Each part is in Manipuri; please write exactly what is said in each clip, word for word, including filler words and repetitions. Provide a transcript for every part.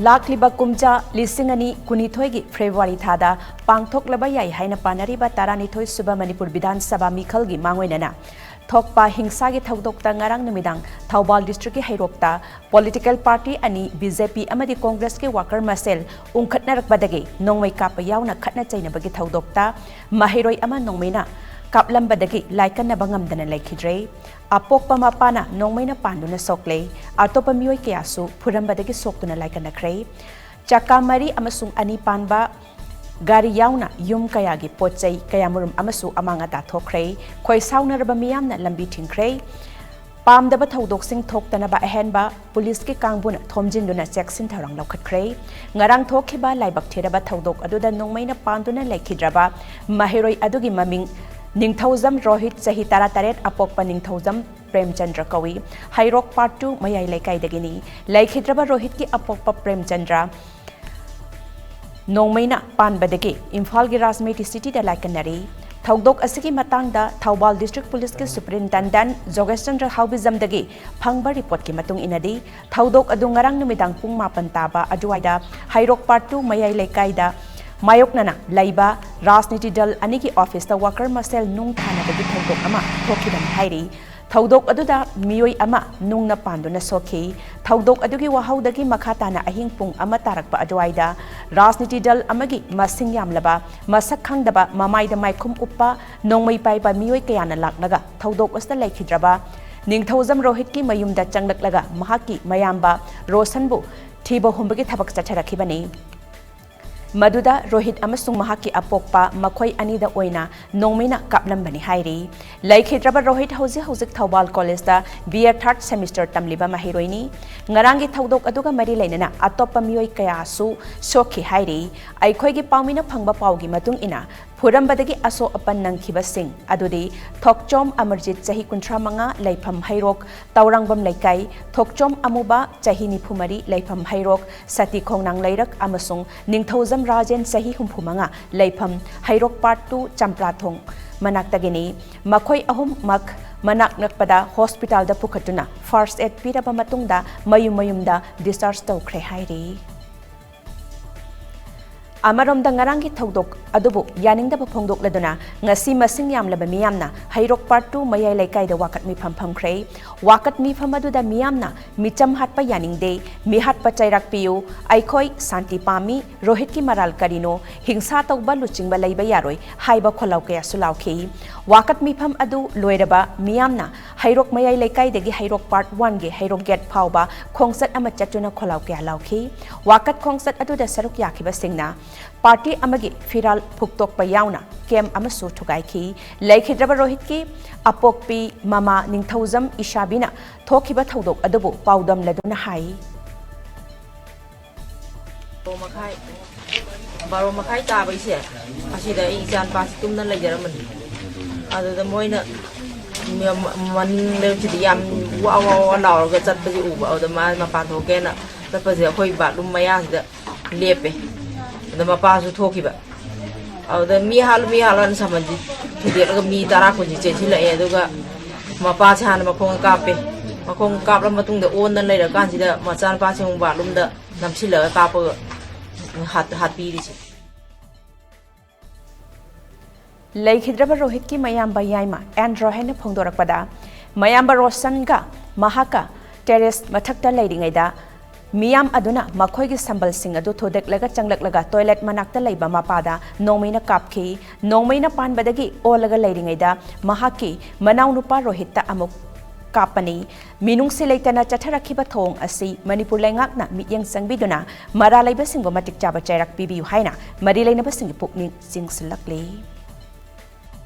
ꯂꯥꯛꯂꯤꯕ ꯀꯨꯝꯖꯥ ꯂꯤꯁꯤꯡ ꯑꯅꯤ ꯀꯨꯟꯅꯤꯊꯣꯏꯒꯤ ꯐꯦꯕ꯭ꯔꯨꯋꯥꯔꯤ ꯊꯥꯗ ꯄꯥꯡꯊꯣꯛꯂꯕ ꯌꯥꯏ ꯍꯥꯏꯅ ꯄꯥꯅꯔꯤꯕ ꯇꯔꯥꯅꯤꯊꯣꯏ ꯁꯨꯕ ꯃꯅꯤꯄꯨꯔ ꯕꯤꯙꯥꯟ ꯁꯚꯥ ꯃꯤꯈꯜꯒꯤ ꯃꯥꯡꯑꯣꯏꯅꯅ ꯊꯣꯛꯄ ꯍꯤꯡꯁꯥꯒꯤ ꯊꯧꯗꯣꯛꯇ ꯉꯔꯥꯡ ꯅꯨꯃꯤꯗꯥꯡ ꯊꯧꯕꯥꯜ ꯗꯤꯁꯇ꯭ꯔꯤꯛꯀꯤ ꯍꯩꯔꯣꯛꯇ ꯄꯣꯂꯤꯇꯤꯀꯦꯜ ꯄꯥꯔꯇꯤ ꯑꯅꯤ, ꯕꯤ ꯖꯦ ꯄꯤ ꯑꯃꯗꯤ ꯀꯣꯡꯒ꯭ꯔꯦꯁꯀꯤ ꯋꯥꯀꯔ ꯃꯁꯦꯜ ꯎꯪꯈꯠꯅꯔꯛꯄꯗꯒꯤ ꯅꯣꯡꯃꯩ ꯀꯥꯞꯄ ꯌꯥꯎꯅ ꯈꯠꯅ ꯆꯩꯅꯕꯒꯤ ꯊꯧꯗꯣꯛꯇ ꯃꯍꯩꯔꯣꯏ ꯑꯃ ꯅꯣꯡꯃꯩꯅ ꯀꯥꯞꯂꯝꯕꯗꯒꯤ ꯂꯥꯏꯀꯠꯅꯕ ꯉꯝꯗꯅ ꯂꯩꯈꯤꯗ꯭ꯔꯦ꯫ ꯑꯄꯣꯛꯄ ꯃꯄꯥꯅ ꯅꯣꯡꯃꯩꯅ ꯄꯥꯟꯗꯨꯅ ꯁꯣꯛꯂꯦ꯫ ꯑꯇꯣꯞꯄ ꯃꯤꯑꯣꯏ ꯀꯌꯥꯁꯨ ꯐꯨꯔꯝꯕꯗꯒꯤ ꯁꯣꯛꯇꯨꯅ ꯂꯥꯏꯀꯠꯅꯈ꯭ꯔꯦ꯫ ꯆꯀꯥ ꯃꯔꯤ ꯑꯃꯁꯨꯡ ꯑꯅꯤ ꯄꯥꯟꯕ ꯒꯥꯔꯤ ꯌꯥꯎꯅ ꯌꯨꯝ ꯀꯌꯥꯒꯤ ꯄꯣꯠ ꯆꯩ ꯀꯌꯥꯃꯔꯨꯝ ꯑꯃꯁꯨ ꯑꯃꯥꯡ ꯑꯇꯥ ꯊꯣꯛꯈ꯭ꯔꯦ꯫ ꯈꯣꯏꯁꯥꯎꯅꯔꯕ ꯃꯤꯌꯥꯝꯅ ꯂꯝꯕꯤ ꯊꯤꯡꯈ꯭ꯔꯦ꯫ ꯄꯥꯝꯗꯕ ꯊꯧꯗꯣꯛꯁꯤꯡ ꯊꯣꯛꯇꯅꯕ ꯑꯍꯦꯟꯕ ꯄꯨꯂꯤꯁꯀꯤ ꯀꯥꯡꯕꯨꯅ ꯊꯣꯝꯖꯤꯟꯗꯨꯅ ꯆꯦꯛꯁꯤꯟ ꯊꯧꯔꯥꯡ ꯂꯧꯈꯠꯈ꯭ꯔꯦ꯫ ꯉꯔꯥꯡ ꯊꯣꯛꯈꯤꯕ ꯂꯥꯏꯕꯛ ꯊꯤꯔꯕ ꯊꯧꯗꯣꯛ ꯑꯗꯨꯗ ꯅꯣꯡꯃꯩꯅ ꯄꯥꯟꯗꯨꯅ ꯂꯩꯈꯤꯗ꯭ꯔꯕ ꯃꯍꯩꯔꯣꯏ ꯑꯗꯨꯒꯤ ꯃꯃꯤꯡ ꯅꯤꯡꯊꯧꯖꯝ ꯔꯣꯍꯤꯠ, ꯆꯍꯤ ꯇꯔꯥꯇꯔꯦꯠ, ꯑꯄꯣꯛꯄ ꯅꯤꯡꯊꯧꯖꯝ ꯄ꯭ꯔꯦꯝꯆꯟꯗ꯭ꯔ ꯀꯧꯏ꯫ ꯍꯩꯔꯣꯛ ꯄꯥꯔꯠ ꯇꯨ ꯃꯌꯥꯏ ꯂꯩꯀꯥꯏꯗꯒꯤꯅꯤ꯫ ꯂꯩꯈꯤꯗ꯭ꯔꯕ ꯔꯣꯍꯤꯠꯀꯤ ꯑꯄꯣꯛꯄ ꯄ꯭ꯔꯦꯝꯆꯟꯗ꯭ꯔ ꯅꯣꯡꯃꯩꯅ ꯄꯥꯟꯕꯗꯒꯤ ꯏꯝꯐꯥꯜꯒꯤ ꯔꯥꯖꯃꯩꯇꯤ ꯁꯤꯇꯤꯗ ꯂꯥꯏꯀꯠꯅꯔꯤ꯫ ꯊꯧꯗꯣꯛ ꯑꯁꯤꯒꯤ ꯃꯇꯥꯡꯗ ꯊꯧꯕꯥꯜ ꯗꯤꯁꯇ꯭ꯔꯤꯛ ꯄꯨꯂꯤꯁꯀꯤ ꯁꯨꯄꯔꯤꯟꯇꯦꯟꯗꯦꯟꯠ ꯖꯣꯒꯦꯁꯆꯟꯗ꯭ꯔ ꯍꯥꯎꯕꯤꯖꯝꯗꯒꯤ ꯐꯪꯕ ꯔꯤꯄꯣꯔꯠꯀꯤ ꯃꯇꯨꯡ ꯏꯟꯅꯗꯤ, ꯊꯧꯗꯣꯛ ꯑꯗꯨ ꯉꯔꯥꯡ ꯅꯨꯃꯤꯗꯥꯡ ꯄꯨꯡ ꯃꯥꯄꯟ ꯇꯥꯕ ꯑꯗꯨꯋꯥꯏꯗ ꯍꯩꯔꯣꯛ ꯄꯥꯔꯠ ꯇꯨ ꯃꯌꯥꯏ ꯂꯩꯀꯥꯏꯗ ꯃꯥꯌꯣꯛꯅꯅ ꯂꯩꯕ ꯔꯥꯖꯅꯤꯇꯤ ꯗꯜ ꯑꯅꯤꯒꯤ ꯑꯣꯐꯤꯁꯇ ꯋꯥꯀꯔ ꯃꯁꯦꯜ ꯅꯨꯡ ꯊꯥꯅꯕꯒꯤ ꯊꯧꯗꯣꯛ ꯑꯃ ꯊꯣꯛꯈꯤꯕꯅꯤ ꯍꯥꯏꯔꯤ꯫ ꯊꯧꯗꯣꯛ ꯑꯗꯨꯗ ꯃꯤꯑꯣꯏ ꯑꯃ ꯅꯨꯡꯅ ꯄꯥꯟꯗꯨꯅ ꯁꯣꯛꯈꯤ꯫ ꯊꯧꯗꯣꯛ ꯑꯗꯨꯒꯤ ꯋꯥꯍꯧꯗꯒꯤ ꯃꯈꯥ ꯇꯥꯅ ꯑꯍꯤꯡ ꯄꯨꯡ ꯑꯃ ꯇꯥꯔꯛꯄ ꯑꯗꯨꯋꯥꯏꯗ ꯔꯥꯖꯅꯤꯇꯤ ꯗꯜ ꯑꯃꯒꯤ ꯃꯁꯤꯡ ꯌꯥꯝꯂꯕ, ꯃꯁꯛ ꯈꯪꯗꯕ, ꯃꯃꯥꯏꯗ ꯃꯥꯏꯈꯨꯝ ꯎꯞꯄ ꯅꯣꯡꯃꯩ ꯄꯥꯏꯕ ꯃꯤꯑꯣꯏ ꯀꯌꯥꯅ ꯂꯥꯛꯂꯒ ꯊꯧꯗꯣꯛ ꯑꯁꯤꯗ ꯂꯩꯈꯤꯗ꯭ꯔꯕ ꯅꯤꯡꯊꯧꯖꯝ ꯔꯣꯍꯤꯠꯀꯤ ꯃꯌꯨꯝꯗ ꯆꯪꯂꯛꯂꯒ ꯃꯍꯥꯛꯀꯤ ꯃꯌꯥꯝꯕ ꯔꯣꯁꯟꯕꯨ ꯊꯤꯕ ꯍꯨꯝꯕꯒꯤ ꯊꯕꯛ ꯆꯠꯊꯔꯛꯈꯤꯕꯅꯤ꯫ ꯃꯗꯨꯗ ꯔꯣꯍꯤꯠ ꯑꯃꯁꯨꯡ ꯃꯍꯥꯛꯀꯤ ꯑꯄꯣꯛꯄ ꯃꯈꯣꯏ ꯑꯅꯤꯗ ꯑꯣꯏꯅ ꯅꯣꯡꯃꯩꯅ ꯀꯥꯞꯂꯝꯕꯅꯤ ꯍꯥꯏꯔꯤ꯫ ꯂꯩꯈꯤꯗ꯭ꯔꯕ ꯔꯣꯍꯤꯠ ꯍꯧꯖꯤꯛ ꯍꯧꯖꯤꯛ ꯊꯧꯕꯥꯜ ꯀꯣꯂꯦꯖꯇ ꯕꯤ ꯑꯦ ꯊꯥꯔꯠ ꯁꯦꯃꯤꯁꯇꯔ ꯇꯝꯂꯤꯕ ꯃꯍꯩꯔꯣꯏꯅꯤ꯫ ꯉꯔꯥꯡꯒꯤ ꯊꯧꯗꯣꯛ ꯑꯗꯨꯒ ꯃꯔꯤ ꯂꯩꯅꯅ ꯑꯇꯣꯞꯄ ꯃꯤꯑꯣꯏ ꯀꯌꯥꯁꯨ ꯁꯣꯛꯈꯤ ꯍꯥꯏꯔꯤ꯫ ꯑꯩꯈꯣꯏꯒꯤ ꯄꯥꯎꯃꯤꯅ ꯐꯪꯕ ꯄꯥꯎꯒꯤ ꯃꯇꯨꯡ ꯏꯟꯅ, ꯐꯨꯔꯝꯕꯗꯒꯤ ꯑꯁꯣꯛ ꯑꯄꯟ ꯅꯪꯈꯤꯕꯁꯤꯡ ꯑꯗꯨꯗꯤ ꯊꯣꯛꯆꯣꯝ ꯑꯃꯔꯖꯤꯠ, ꯆꯍꯤ ꯀꯨꯟꯊ꯭ꯔꯥ ꯃꯉꯥ, ꯂꯩꯐꯝ ꯍꯩꯔꯣꯛ ꯇꯧꯔꯥꯡꯕꯝ ꯂꯩꯀꯥꯏ, ꯊꯣꯛꯆꯣꯝ ꯑꯃꯨꯕ, ꯆꯍꯤ ꯅꯤꯐꯨ ꯃꯔꯤ, ꯂꯩꯐꯝ ꯍꯩꯔꯣꯛ ꯁꯇꯤ ꯈꯣꯡꯅꯥꯡ ꯂꯩꯔꯛ, ꯑꯃꯁꯨꯡ ꯅꯤꯡꯊꯧꯖꯝ ꯔꯥꯖꯦꯟ, ꯆꯍꯤ ꯍꯨꯝꯐꯨ ꯃꯉꯥ, ꯂꯩꯐꯝ ꯍꯩꯔꯣꯛ ꯄꯥꯔꯠ ꯇꯨ ꯆꯝꯄ꯭ꯔꯥꯊꯣꯡ ꯃꯅꯥꯛꯇꯒꯤꯅꯤ꯫ ꯃꯈꯣꯏ ꯑꯍꯨꯝꯃꯛ ꯃꯅꯥꯛ ꯅꯛꯄꯗ ꯍꯣꯁꯄꯤꯇꯥꯜꯗ ꯄꯨꯈꯠꯇꯨꯅ ꯐꯥꯔꯁ ꯑꯦꯗ ꯄꯤꯔꯕ ꯃꯇꯨꯡꯗ ꯃꯌꯨꯝ ꯃꯌꯨꯝꯗ ꯗꯤꯁꯆꯥꯔꯖ ꯇꯧꯈ꯭ꯔꯦ ꯍꯥꯏꯔꯤ꯫ ꯑꯃꯔꯣꯝꯗ, ꯉꯔꯥꯡꯒꯤ ꯊꯧꯗꯣꯛ ꯑꯗꯨꯕꯨ ꯌꯥꯅꯤꯡꯗꯕ ꯐꯣꯡꯗꯣꯛꯂꯗꯨꯅ ꯉꯁꯤ ꯃꯁꯤꯡ ꯌꯥꯝꯂꯕ ꯃꯤꯌꯥꯝꯅ ꯍꯩꯔꯣꯛ ꯄꯥꯔꯠ ꯇꯨ ꯃꯌꯥꯏ ꯂꯩꯀꯥꯏꯗ ꯋꯥꯀꯠ ꯃꯤꯐꯝ ꯐꯝꯈ꯭ꯔꯦ꯫ ꯋꯥꯀꯠ ꯃꯤꯐꯝ ꯑꯗꯨꯗ ꯃꯤꯌꯥꯝꯅ ꯃꯤꯆꯝ ꯍꯥꯠꯄ ꯌꯥꯅꯤꯡꯗꯦ, ꯃꯤꯍꯥꯠꯄ ꯆꯩꯔꯥꯛ ꯄꯤꯌꯨ, ꯑꯩꯈꯣꯏ ꯁꯥꯟꯇꯤ ꯄꯥꯝꯃꯤ, ꯔꯣꯍꯤꯠꯀꯤ ꯃꯔꯥꯜ ꯀꯔꯤꯅꯣ, ꯍꯤꯡꯁꯥ ꯇꯧꯕ ꯂꯨꯆꯤꯡꯕ ꯂꯩꯕ ꯌꯥꯔꯣꯏ ꯍꯥꯏꯕ ꯈꯣꯜꯂꯥꯎ ꯀꯌꯥꯁꯨ ꯂꯥꯎꯈꯤ꯫ ꯋꯥꯀꯠ ꯃꯤꯐꯝ ꯑꯗꯨ ꯂꯣꯏꯔꯕ ꯃꯤꯌꯥꯝꯅ ꯍꯩꯔꯣꯛ ꯃꯌꯥꯏ ꯂꯩꯀꯥꯏꯗꯒꯤ ꯍꯩꯔꯣꯛ ꯄꯥꯔꯠ ꯋꯥꯟꯒꯤ ꯍꯩꯔꯣꯛ ꯒꯦꯠ ꯐꯥꯎꯕ ꯈꯣꯡꯆꯠ ꯑꯃ ꯆꯠꯇꯨꯅ ꯈꯣꯜꯂꯥꯎ ꯀꯌꯥ ꯂꯥꯎꯈꯤ꯫ ꯋꯥꯀꯠ ꯈꯣꯡꯆꯠ ꯑꯗꯨꯗ ꯁꯔꯨꯛ ꯌꯥꯈꯤꯕꯁꯤꯡꯅ ꯄꯥꯔꯇꯤ ꯑꯃꯒꯤ ꯐꯤꯔꯥꯜ ꯐꯨꯛꯇꯣꯛꯄ ꯌꯥꯎꯅ ꯀꯦꯝ ꯑꯃꯁꯨ ꯊꯨꯒꯥꯏꯈꯤ꯫ ꯂꯩꯈꯤꯗ꯭ꯔꯕ ꯔꯣꯍꯤꯠꯀꯤ ꯑꯄꯣꯛꯄꯤ ꯃꯃꯥ ꯅꯤꯡꯊꯧꯖꯝ ꯏꯁꯥꯕꯤꯅ ꯊꯣꯛꯈꯤꯕ ꯊꯧꯗꯣꯛ ꯑꯗꯨꯕꯨ ꯄꯥꯎꯗꯝꯂꯗꯨꯅ ꯍꯥꯏ꯫ ꯕꯥꯔꯣ ꯃꯈꯥꯏ, ꯕꯥꯔꯣ ꯃꯈꯥꯏ ꯇꯥꯕꯩꯁꯦ, ꯑꯁꯤꯗ ꯑꯩ ꯏꯆꯥ ꯅꯨꯄꯥꯁꯤ ꯇꯨꯝꯅ ꯂꯩꯖꯔꯝꯕꯅꯤ꯫ ꯑꯗꯨꯗ ꯃꯣꯏꯅ ꯃ-, ꯃ-, ꯃꯅꯤꯡ ꯂꯩꯔꯛꯁꯤꯗ ꯌꯥꯝ ꯋꯥ ꯋꯥ ꯋꯥ ꯂꯥꯎꯔꯒ ꯆꯠꯄꯁꯦ ꯎꯕ꯫ ꯑꯗꯨꯗ ꯃꯥ ꯃꯄꯥꯟ ꯊꯣꯛꯀꯦꯅ ꯆꯠꯄꯁꯦ ꯑꯩꯈꯣꯏ ꯕꯥꯠꯔꯨꯝ ꯃꯌꯥꯁꯤꯗ ꯂꯦꯞꯄꯦ꯫ ꯑꯗ ꯃꯄꯥꯁꯨ ꯊꯣꯛꯈꯤꯕ꯫ ꯑꯗꯨꯗ "ꯃꯤ ꯍꯥꯠꯂꯨ, ꯃꯤ ꯍꯥꯠꯂꯨ" ꯍꯥꯏꯅ ꯁꯝꯃꯟꯁꯤ ꯊꯨꯗꯦꯛꯂꯒ ꯃꯤ ꯇꯔꯥ ꯀꯨꯟꯁꯤ ꯆꯦꯟꯁꯤꯜꯂꯛꯑꯦ꯫ ꯑꯗꯨꯒ ꯃꯄꯥꯁꯦ ꯍꯥꯟꯅ ꯃꯈꯣꯡꯗ ꯀꯥꯞꯄꯦ꯫ ꯃꯈꯣꯡ ꯀꯥꯞꯂ ꯃꯇꯨꯡꯗ ꯑꯣꯟꯗꯅ ꯂꯩꯔꯀꯥꯟꯁꯤꯗ ꯃꯆꯥꯅꯨꯄꯥꯁꯦ ꯑꯃꯨꯛ ꯕꯥꯠꯔꯨꯝꯗ ꯅꯝꯁꯤꯜꯂꯒ ꯀꯥꯞꯄꯒ ꯍꯥꯠ-, ꯍꯥꯠꯄꯤꯔꯤꯁꯦ꯫ ꯂꯩꯈꯤꯗ꯭ꯔꯕ ꯔꯣꯍꯤꯠꯀꯤ ꯃꯌꯥꯝꯕ ꯌꯥꯏꯃ ꯑꯦꯟ ꯔꯣꯍꯦꯟꯅ ꯐꯣꯡꯗꯣꯔꯛꯄꯗ, ꯃꯌꯥꯝꯕ ꯔꯣꯁꯟꯒ ꯃꯍꯥꯛꯀ ꯇꯦꯔꯦꯁ ꯃꯊꯛꯇ ꯂꯩꯔꯤꯉꯩꯗ ꯃꯤꯌꯥꯝ ꯑꯗꯨꯅ ꯃꯈꯣꯏꯒꯤ ꯁꯝꯕꯜꯁꯤꯡ ꯑꯗꯨ ꯊꯨꯗꯦꯛꯂꯒ ꯆꯪꯂꯛꯂꯒ ꯇꯣꯏꯂꯦꯠ ꯃꯅꯥꯛꯇ ꯂꯩꯕ ꯃꯄꯥꯗ ꯅꯣꯡꯃꯩꯅ ꯀꯥꯞꯈꯤ꯫ ꯅꯣꯡꯃꯩꯅ ꯄꯥꯟꯕꯗꯒꯤ ꯑꯣꯜꯂꯒ ꯂꯩꯔꯤꯉꯩꯗ ꯃꯍꯥꯛꯀꯤ ꯃꯅꯥꯎꯅꯨꯄꯥ ꯔꯣꯍꯤꯠꯇ ꯑꯃꯨꯛ ꯀꯥꯞꯄꯅꯤ꯫ ꯃꯤꯅꯨꯡꯁꯤ ꯂꯩꯇꯅ ꯆꯠꯊꯔꯛꯈꯤꯕ ꯊꯧꯑꯣꯡ ꯑꯁꯤ ꯃꯅꯤꯄꯨꯔ ꯂꯩꯉꯥꯛꯅ ꯃꯤꯠꯌꯦꯡ ꯆꯪꯕꯤꯗꯨꯅ ꯃꯔꯥꯜ ꯂꯩꯕꯁꯤꯡꯕꯨ ꯃꯇꯤꯛ ꯆꯥꯕ ꯆꯩꯔꯥꯛ ꯄꯤꯕꯤꯌꯨ ꯍꯥꯏꯅ ꯃꯔꯤ ꯂꯩꯅꯕꯁꯤꯡꯒꯤ ꯄꯨꯛꯅꯤꯡ ꯆꯤꯡꯁꯤꯜꯂꯛꯂꯤ꯫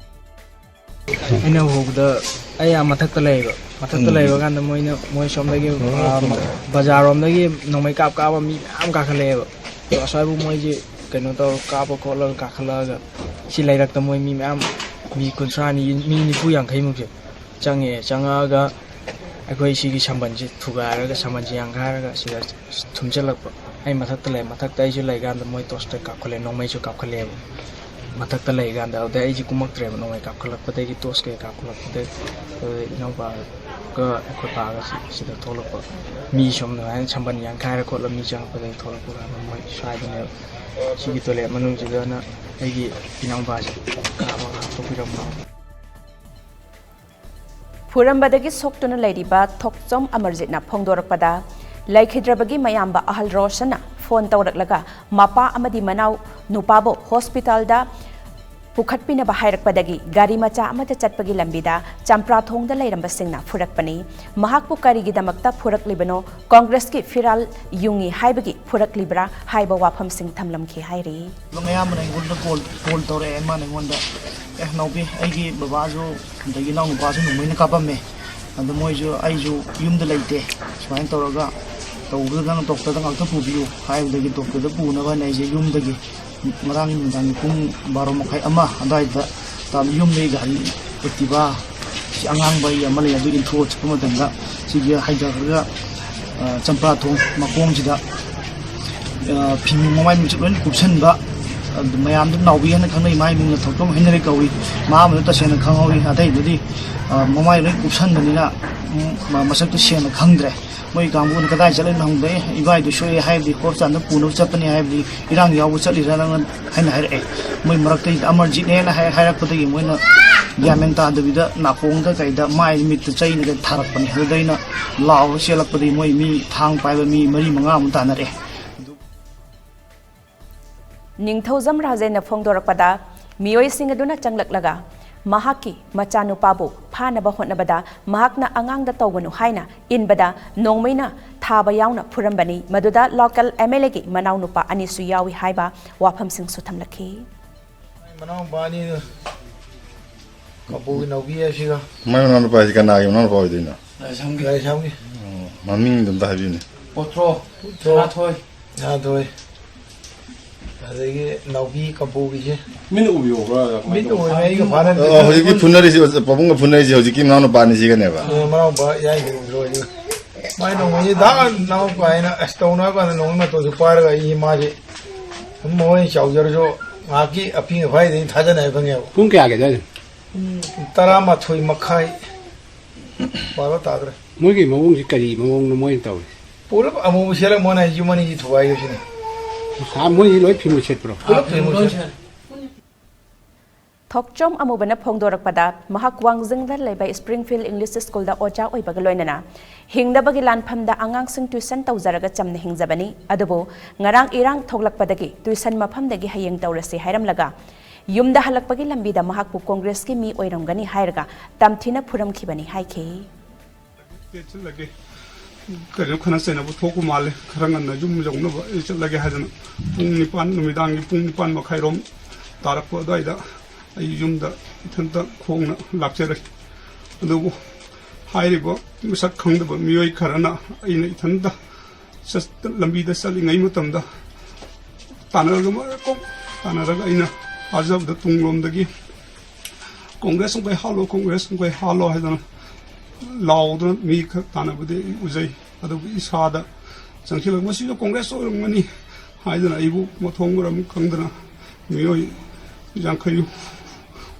ꯑꯩꯅ ꯎꯍꯧꯕꯗ ꯑꯩ ꯑꯥ ꯃꯊꯛꯇ ꯂꯩꯌꯦꯕ꯫ ꯃꯊꯛꯇ ꯎꯝ꯫ ꯂꯩꯕ ꯀꯥꯟꯗ ꯃꯣꯏꯅ, ꯃꯣꯏ ꯁꯣꯝꯗꯒꯤ, ꯑꯥ, ꯕꯖꯥꯔꯔꯣꯝꯗꯒꯤ ꯅꯣꯡꯃꯩ ꯀꯥꯞ ꯀꯥꯞꯄ ꯃꯤ ꯃꯌꯥꯝ ꯀꯥꯈꯠꯂꯛꯑꯦꯕ꯫ ꯑꯗꯣ ꯑꯁ꯭ꯋꯥꯏꯕꯨ ꯃꯣꯏꯁꯦ ꯀꯩꯅꯣ ꯇꯧꯔ ꯀꯥꯞꯄ ꯈꯣꯠꯂꯒ ꯀꯥꯈꯠꯂꯛꯑꯒ ꯁꯤ ꯂꯩꯔꯛꯇ ꯃꯣꯏ ꯃꯤ ꯃꯌꯥꯝ, ꯃꯤ ꯀꯨꯟꯊ꯭ꯔꯥꯅꯤ, ꯃꯤ ꯅꯤꯐꯨ ꯌꯥꯡꯈꯩꯃꯨꯛꯁꯦ ꯆꯪꯉꯛꯑꯦ꯫ ꯆꯪꯉꯛꯑꯒ ꯑꯩꯈꯣꯏ ꯁꯤꯒꯤ ꯁꯝꯕꯜꯁꯦ ꯊꯨꯒꯥꯏꯔꯒ, ꯁꯝꯕꯜꯁꯦ ꯌꯥꯡꯈꯥꯏꯔꯒ ꯁꯤꯗ ꯊꯨꯝꯖꯤꯜꯂꯛꯄ꯫ ꯑꯩ ꯃꯊꯛꯇ ꯂꯩ, ꯃꯊꯛꯇ ꯑꯩꯁꯨ ꯂꯩꯀꯥꯟꯗ ꯃꯣꯏ ꯇꯣꯔꯁꯇ ꯀꯥꯞꯈꯠꯂꯦ, ꯅꯣꯡꯃꯩꯁꯨ ꯀꯥꯞꯈꯠꯂꯦꯕ꯫ ꯃꯊꯛꯇ ꯂꯩꯀꯥꯟꯗ ꯑꯗꯨꯗꯩ ꯑꯩꯁꯦ ꯀꯨꯝꯃꯛꯇ꯭ꯔꯦꯕ, ꯅꯣꯡꯃꯩ ꯀꯥꯞꯈꯠꯂꯛꯄꯗꯒꯤ, ꯇꯣꯔꯆ ꯀꯩꯀꯥ ꯀꯥꯞꯈꯠꯂꯛꯄꯗꯒꯤ꯫ ꯑꯗꯨꯗꯩ ꯏꯅꯥꯎꯄꯥꯒ ꯑꯩꯈꯣꯏ ꯄꯥꯒ ꯁꯤ-, ꯁꯤꯗ ꯊꯣꯛꯂꯛꯄ꯫ ꯃꯤ ꯁꯣꯝꯗ ꯑꯗꯨꯃꯥꯏꯅ ꯁꯝꯕꯟ ꯌꯥꯟꯈꯥꯏꯔ ꯈꯣꯠꯂ ꯃꯤ ꯆꯪꯉꯛꯄꯗꯒꯤ ꯊꯣꯛꯂꯛꯄ ꯀꯥꯟꯗ ꯃꯣꯏ ꯁ꯭ꯋꯥꯏꯗꯅꯦꯕ, ꯁꯤꯒꯤ ꯇꯣꯏꯂꯦꯠ ꯃꯅꯨꯡꯁꯤꯗꯅ ꯑꯩꯒꯤ ꯏꯅꯥꯎꯄꯥꯁꯦ ꯀꯥꯞꯄꯒ ꯍꯥꯠꯇꯣꯛꯄꯤꯔꯝꯕ꯫ ꯐꯨꯔꯝꯕꯗꯒꯤ ꯁꯣꯛꯇꯨꯅ ꯂꯩꯔꯤꯕ ꯊꯣꯛꯆꯣꯝ ꯑꯃꯔꯖꯤꯠꯅ ꯐꯣꯡꯗꯣꯔꯛꯄꯗ, ꯂꯩꯈꯤꯗ꯭ꯔꯕꯒꯤ ꯃꯌꯥꯝꯕ ꯑꯍꯜ ꯔꯣꯁꯟꯅ ꯐꯣꯟ ꯇꯧꯔꯛꯂꯒ ꯃꯄꯥ ꯑꯃꯗꯤ ꯃꯅꯥꯎ ꯅꯨꯄꯥꯕꯨ ꯍꯣꯁꯄꯤꯇꯥꯜꯗ ꯄꯨꯈꯠꯄꯤꯅꯕ ꯍꯥꯏꯔꯛꯄꯗꯒꯤ ꯒꯥꯔꯤ ꯃꯆꯥ ꯑꯃꯗ ꯆꯠꯄꯒꯤ ꯂꯝꯕꯤꯗ ꯆꯝꯄ꯭ꯔꯥꯊꯣꯡꯗ ꯂꯩꯔꯝꯕꯁꯤꯡꯅ ꯐꯨꯔꯛꯄꯅꯤ꯫ ꯃꯍꯥꯛꯄꯨ ꯀꯔꯤꯒꯤꯗꯃꯛꯇ ꯐꯨꯔꯛꯂꯤꯕꯅꯣ, ꯀꯣꯡꯒ꯭ꯔꯦꯁꯀꯤ ꯐꯤꯔꯥꯜ ꯌꯨꯡꯉꯤ ꯍꯥꯏꯕꯒꯤ ꯐꯨꯔꯛꯂꯤꯕ꯭ꯔꯥ ꯍꯥꯏꯕ ꯋꯥꯐꯝꯁꯤꯡ ꯊꯝꯂꯝꯈꯤ ꯍꯥꯏꯔꯤ꯫ ꯑꯗꯨꯝ ꯑꯌꯥꯝꯕꯅ ꯑꯩꯉꯣꯟꯗ ꯀꯣꯜ, ꯀꯣꯜ ꯇꯧꯔꯛꯑꯦ꯫ ꯃꯥꯅ ꯑꯩꯉꯣꯟꯗ, "ꯑꯦ, ꯅꯥꯎꯕꯤ, ꯑꯩꯒꯤ ꯕꯕꯥꯁꯨ ꯑꯗꯒꯤ ꯏꯅꯥꯎꯅꯨꯄꯥꯁꯨ ꯅꯣꯡꯃꯩꯅ ꯀꯥꯞꯄꯝꯃꯦ꯫ ꯑꯗꯣ ꯃꯣꯏꯁꯨ, ꯑꯩꯁꯨ ꯌꯨꯝꯗ ꯂꯩꯇꯦ꯫ ꯁꯨꯃꯥꯏꯅ ꯇꯧꯔꯒ ꯇꯧꯕꯗꯨꯗ ꯅꯪ ꯗꯣꯛꯇꯔꯗ ꯉꯥꯛꯇ ꯄꯨꯕꯤꯌꯨ" ꯍꯥꯏꯕꯗꯒꯤ ꯗꯣꯛꯇꯔꯗ ꯄꯨꯅꯕ ꯍꯥꯏꯅ ꯑꯩꯁꯦ ꯌꯨꯝꯗꯒꯤ ꯉꯔꯥꯡ ꯅꯨꯃꯤꯗꯥꯡꯒꯤ ꯄꯨꯡ ꯕꯥꯔꯣ ꯃꯈꯥꯏ, ꯑꯃ ꯑꯗꯨꯋꯥꯏꯗ ꯇꯥꯕ ꯌꯨꯝꯗꯒꯤ ꯒꯥꯔꯤ Activa ꯁꯤ ꯑꯉꯥꯡꯕ ꯑꯩ ꯑꯃ ꯂꯩ, ꯑꯗꯨ ꯏꯟꯊꯣꯛꯑ ꯆꯠꯄ ꯃꯇꯝꯗ ꯁꯤꯒꯤ ꯍꯥꯏꯊꯈ꯭ꯔꯒ, ꯑ, ꯆꯝꯄ꯭ꯔꯥ ꯊꯣꯡ ꯃꯈꯣꯡꯁꯤꯗ, ꯑ, ꯐꯤ ꯃꯃꯥꯏ ꯃꯃꯤꯠꯁꯨ ꯂꯣꯏꯅ ꯀꯨꯞꯁꯟꯕ, ꯑꯗꯨ ꯃꯌꯥꯝꯗꯨ ꯅꯥꯎꯕꯤ ꯍꯥꯏꯅ ꯈꯪꯅꯩ, ꯃꯥꯏ ꯃꯤꯡꯅ ꯊꯣꯛꯇꯣꯝ ꯍꯩꯅꯔꯦ ꯀꯧꯏ꯫ ꯃꯥ ꯑꯃꯗ ꯇꯁꯦꯡꯅ ꯈꯪꯍꯧꯏ, ꯑꯇꯩꯗꯨꯗꯤ, ꯑ, ꯃꯃꯥꯏ ꯂꯣꯏ ꯀꯨꯞꯁꯟꯕꯅꯤꯅ, ꯎꯝ, ꯃ-, ꯃꯁꯛꯇꯨ ꯁꯦꯡꯅ ꯈꯪꯗ꯭ꯔꯦ꯫ ꯃꯣꯏ ꯀꯥꯡꯕꯨꯅ ꯀꯗꯥꯏ ꯆꯠꯂꯤꯅꯣ ꯍꯪꯕꯗ, "ꯑꯦ, ꯏꯕꯥꯏꯗꯨ ꯁꯣꯛꯑꯦ ꯍꯥꯏꯕꯗꯤ ꯍꯣꯁꯄꯤꯇꯥꯜꯗ ꯄꯨꯅꯕ ꯆꯠꯄꯅꯤ ꯍꯥꯏꯕꯗꯤ ꯏꯔꯥꯡ ꯌꯥꯎꯕ ꯆꯠꯂꯤꯔꯥ ꯅꯪꯅ?" ꯍꯥꯏꯅ ꯍꯥꯏꯔꯛꯑꯦ꯫ ꯃꯣꯏ ꯃꯔꯛꯇꯩꯗ ꯑꯃꯔꯖꯤꯠꯅꯦꯅ ꯍꯥꯏ-, ꯍꯥꯏꯔꯛꯄꯗꯒꯤ ꯃꯣꯏꯅ ꯒ꯭ꯌꯥꯟ ꯃꯦꯟ ꯇꯥꯗꯕꯤꯗ ꯅꯥꯀꯣꯡꯗ ꯀꯩꯗ ꯃꯥꯏ ꯃꯤꯠꯇ ꯆꯩꯅ ꯀꯩ ꯊꯥꯔꯛꯄꯅꯤ꯫ ꯑꯗꯨꯗ ꯑꯩꯅ ꯂꯥꯎꯔ ꯆꯦꯜꯂꯛꯄꯗꯒꯤ ꯃꯣꯏ ꯃꯤ ꯊꯥꯡ ꯄꯥꯏꯕ ꯃꯤ ꯃꯔꯤ ꯃꯉꯥꯃꯨꯛ ꯇꯥꯟꯅꯔꯛꯑꯦ꯫ ꯅꯤꯡꯊꯧꯖꯝ ꯔꯥꯖꯦꯟꯅ ꯐꯣꯡꯗꯣꯔꯛꯄꯗ, ꯃꯤꯑꯣꯏꯁꯤꯡ ꯑꯗꯨꯅ ꯆꯪꯂꯛꯂꯒ ꯃꯍꯥꯛꯀꯤ ꯃꯆꯥꯅꯨꯄꯥꯕꯨ ꯐꯥꯅꯕ ꯍꯣꯠꯅꯕꯗ ꯃꯍꯥꯛꯅ ꯑꯉꯥꯡꯗ ꯇꯧꯒꯅꯨ ꯍꯥꯏꯅ ꯏꯟꯕꯗ ꯅꯣꯡꯃꯩꯅ ꯊꯥꯕ ꯌꯥꯎꯅ ꯐꯨꯔꯝꯕꯅꯤ꯫ ꯃꯗꯨꯗ local MLAꯒꯤ ꯃꯅꯥꯎꯅꯨꯄꯥ ꯑꯅꯤꯁꯨ ꯌꯥꯎꯏ ꯍꯥꯏꯕ ꯋꯥꯐꯝꯁꯤꯡꯁꯨ ꯊꯝꯂꯛꯈꯤ꯫ ꯃꯅꯥꯎꯅꯨꯄꯥ ꯑꯅꯤꯗꯨ ꯀꯄꯨꯒꯤ ꯅꯥꯎꯕꯤ ꯑꯁꯤꯒ꯫ ꯃꯥꯏ ꯃꯅꯥꯎꯅꯨꯄꯥ ꯍꯥꯏꯁꯤ ꯀꯅꯥꯒꯤ ꯃꯅꯥꯎꯅꯨꯄꯥ ꯑꯣꯏꯗꯣꯏꯅꯣ? ꯂꯥꯏꯁ꯭ꯔꯝꯒꯤ꯫ ꯂꯥꯏꯁ꯭ꯔꯝꯒꯤ꯫ ꯑꯣ, ꯃꯃꯤꯡꯗꯣ ꯑꯝꯇ ꯍꯥꯏꯕꯤꯌꯨꯅꯦ꯫ ꯄꯣꯠꯊ꯭ꯔꯣ, ꯄꯣꯠꯊ꯭ꯔꯣ꯫ ꯁꯅꯥꯊꯣꯏ꯫ ꯁꯅꯥꯊꯣꯏ꯫ ꯑꯗꯒꯤ ꯅꯥꯎꯕꯤ ꯀꯄꯨꯒꯤꯁꯦ꯫ ꯃꯤꯠꯅ ꯎꯕꯤꯍꯧꯕ꯭ꯔꯥ? ꯀꯃꯥꯏꯅ ꯃꯤꯠꯅ ꯇꯧꯕ? ꯎꯕ, ꯑꯩꯒ ꯐꯥꯅꯗꯦ꯫ ꯑꯣ, ꯍꯧꯖꯤꯛꯀꯤ ꯐꯨꯅꯔꯤꯁꯤ, ꯄꯥꯕꯨꯡꯒ ꯐꯨꯅꯔꯤꯁꯤ ꯍꯧꯖꯤꯛꯀꯤ ꯃꯅꯥꯎꯅꯨꯄꯥ ꯑꯅꯤꯁꯤꯒꯅꯦꯕ? ꯑ, ꯃꯅꯥꯎꯅꯨꯄꯥ ꯌꯥꯏꯒꯤ ꯎꯕꯤꯔꯣ ꯍꯧꯖꯤꯛ꯫ ꯃꯥꯏ ꯅꯣꯡꯃꯩꯁꯦ ꯗꯥꯛ ꯂꯥꯎ ꯀꯥꯏꯅ ꯑꯁ ꯇꯧꯅꯕ ꯀꯥꯟꯗ ꯅꯣꯡꯃꯩ ꯃꯇꯣꯟꯁꯦ ꯄꯥꯏꯔꯒ ꯑꯩ ꯃꯥꯁꯦ ꯁꯨꯝ ꯃꯈꯣꯏꯅ ꯆꯥꯎꯖꯔꯁꯨ ꯉꯥꯏꯍꯥꯛꯀꯤ ꯑꯄꯤꯛ ꯑꯐꯥꯏꯗꯒꯤ ꯊꯥꯖꯅ ꯍꯥꯏꯕ ꯈꯪꯉꯦꯕ꯫ ꯄꯨꯡ ꯀꯌꯥꯒꯤ ꯑꯗꯨꯋꯥꯏꯗ? ꯄꯨꯡ ꯇꯔꯥꯃꯥꯊꯣꯏ ꯃꯈꯥꯏ, ꯕꯥꯔꯣ ꯇꯥꯗ꯭ꯔꯦ꯫ ꯃꯣꯏꯒꯤ ꯃꯑꯣꯡꯁꯤ ꯀꯔꯤ ꯃꯑꯣꯡꯅꯣ ꯃꯣꯏꯅ ꯇꯧꯔꯤ? ꯄꯨꯂꯞ ꯑꯃꯨꯕ ꯁꯦꯠꯂꯒ ꯃꯣꯏꯅ ꯌꯨꯝ ꯑꯅꯤꯁꯤ ꯊꯨꯒꯥꯏꯈꯤꯕꯁꯤꯅ꯫ ꯃꯣꯏꯁꯤ ꯂꯣꯏ ꯐꯤꯃꯨ ꯁꯦꯠꯄ꯭ꯔꯣ? ꯄꯨꯂꯞ ꯐꯤꯃꯨ ꯁꯦꯠꯂꯦ꯫ ꯊꯣꯛꯆꯣꯝ ꯑꯃꯨꯕꯅ ꯐꯣꯡꯗꯣꯔꯛꯄꯗ ꯃꯍꯥꯛ ꯋꯥꯡꯖꯤꯡꯗ ꯂꯩꯕ ꯁ꯭ꯄ꯭ꯔꯤꯡꯐꯤꯜ ꯏꯪꯂꯤꯁ ꯁ꯭ꯀꯨꯜꯗ ꯑꯣꯖꯥ ꯑꯣꯏꯕꯒ ꯂꯣꯏꯅꯅ ꯍꯤꯡꯅꯕꯒꯤ ꯂꯥꯟꯐꯝꯗ ꯑꯉꯥꯡꯁꯤꯡ ꯇ꯭ꯌꯨꯁꯟ ꯇꯧꯖꯔꯒ ꯆꯝꯅ ꯍꯤꯡꯖꯕꯅꯤ꯫ ꯑꯗꯨꯕꯨ ꯉꯔꯥꯡ ꯏꯔꯥꯡ ꯊꯣꯛꯂꯛꯄꯗꯒꯤ ꯇ꯭ꯌꯨꯁꯟ ꯃꯐꯝꯗꯒꯤ ꯍꯌꯦꯡ ꯇꯧꯔꯁꯤ ꯍꯥꯏꯔꯝꯂꯒ ꯌꯨꯝꯗ ꯍꯜꯂꯛꯄꯒꯤ ꯂꯝꯕꯤꯗ ꯃꯍꯥꯛꯄꯨ ꯀꯣꯡꯒ꯭ꯔꯦꯁꯀꯤ ꯃꯤ ꯑꯣꯏꯔꯝꯒꯅꯤ ꯍꯥꯏꯔꯒ ꯇꯝꯊꯤꯅ ꯐꯨꯔꯝꯈꯤꯕꯅꯤ ꯍꯥꯏꯈꯤ꯫ ꯆꯠꯂꯒꯦ꯫ ꯀꯩꯅꯣ ꯈꯠꯅ ꯆꯩꯅꯕ ꯊꯣꯛꯄ ꯃꯥꯜꯂꯦ꯫ ꯈꯔ ꯉꯟꯅ ꯌꯨꯝ ꯌꯧꯅꯕ ꯑꯩ ꯆꯠꯂꯒꯦ ꯍꯥꯏꯗꯅ ꯄꯨꯡ ꯅꯤꯄꯥꯟ, ꯅꯨꯃꯤꯗꯥꯡꯒꯤ ꯄꯨꯡ ꯅꯤꯄꯥꯟ ꯃꯈꯥꯏꯔꯣꯝ ꯇꯥꯔꯛꯄ ꯑꯗꯨꯋꯥꯏꯗ ꯑꯩ ꯌꯨꯝꯗ ꯏꯊꯟꯇ ꯈꯣꯡꯅ ꯂꯥꯛꯆꯔꯦ꯫ ꯑꯗꯨꯕꯨ ꯍꯥꯏꯔꯤꯕ ꯃꯁꯛ ꯈꯪꯗꯕ ꯃꯤꯑꯣꯏ ꯈꯔꯅ ꯑꯩꯅ ꯏꯊꯟꯇ ꯆꯠ-, ꯂꯝꯕꯤꯗ ꯆꯠꯂꯤꯉꯩ ꯃꯇꯝꯗ ꯇꯥꯟꯅꯔꯒ ꯃꯔꯛ ꯀꯣꯛ ꯇꯥꯟꯅꯔꯒ ꯑꯩꯅ ꯊꯥꯖꯕꯗ ꯇꯨꯡꯂꯣꯝꯗꯒꯤ "ꯀꯣꯡꯒ꯭ꯔꯦꯁ ꯃꯈꯩ ꯍꯥꯠꯂꯣ, ꯀꯣꯡꯒ꯭ꯔꯦꯁ ꯃꯈꯩ ꯍꯥꯠꯂꯣ" ꯍꯥꯏꯗꯅ ꯂꯥꯎꯗꯅ ꯃꯤ ꯈꯔ ꯇꯥꯟꯅꯕꯗꯤ ꯑꯩ ꯎꯖꯩ꯫ ꯑꯗꯨꯕꯨ ꯏꯁꯥꯗ ꯆꯪꯁꯤꯜꯂꯛ "ꯃꯁꯤꯁꯨ ꯀꯣꯡꯒ꯭ꯔꯦꯁ ꯑꯣꯏꯔꯝꯒꯅꯤ" ꯍꯥꯏꯗꯅ ꯑꯩꯕꯨ ꯃꯊꯣꯡ ꯃꯔꯝ ꯈꯪꯗꯅ ꯃꯤꯑꯣꯏ ꯌꯥꯡꯈꯩ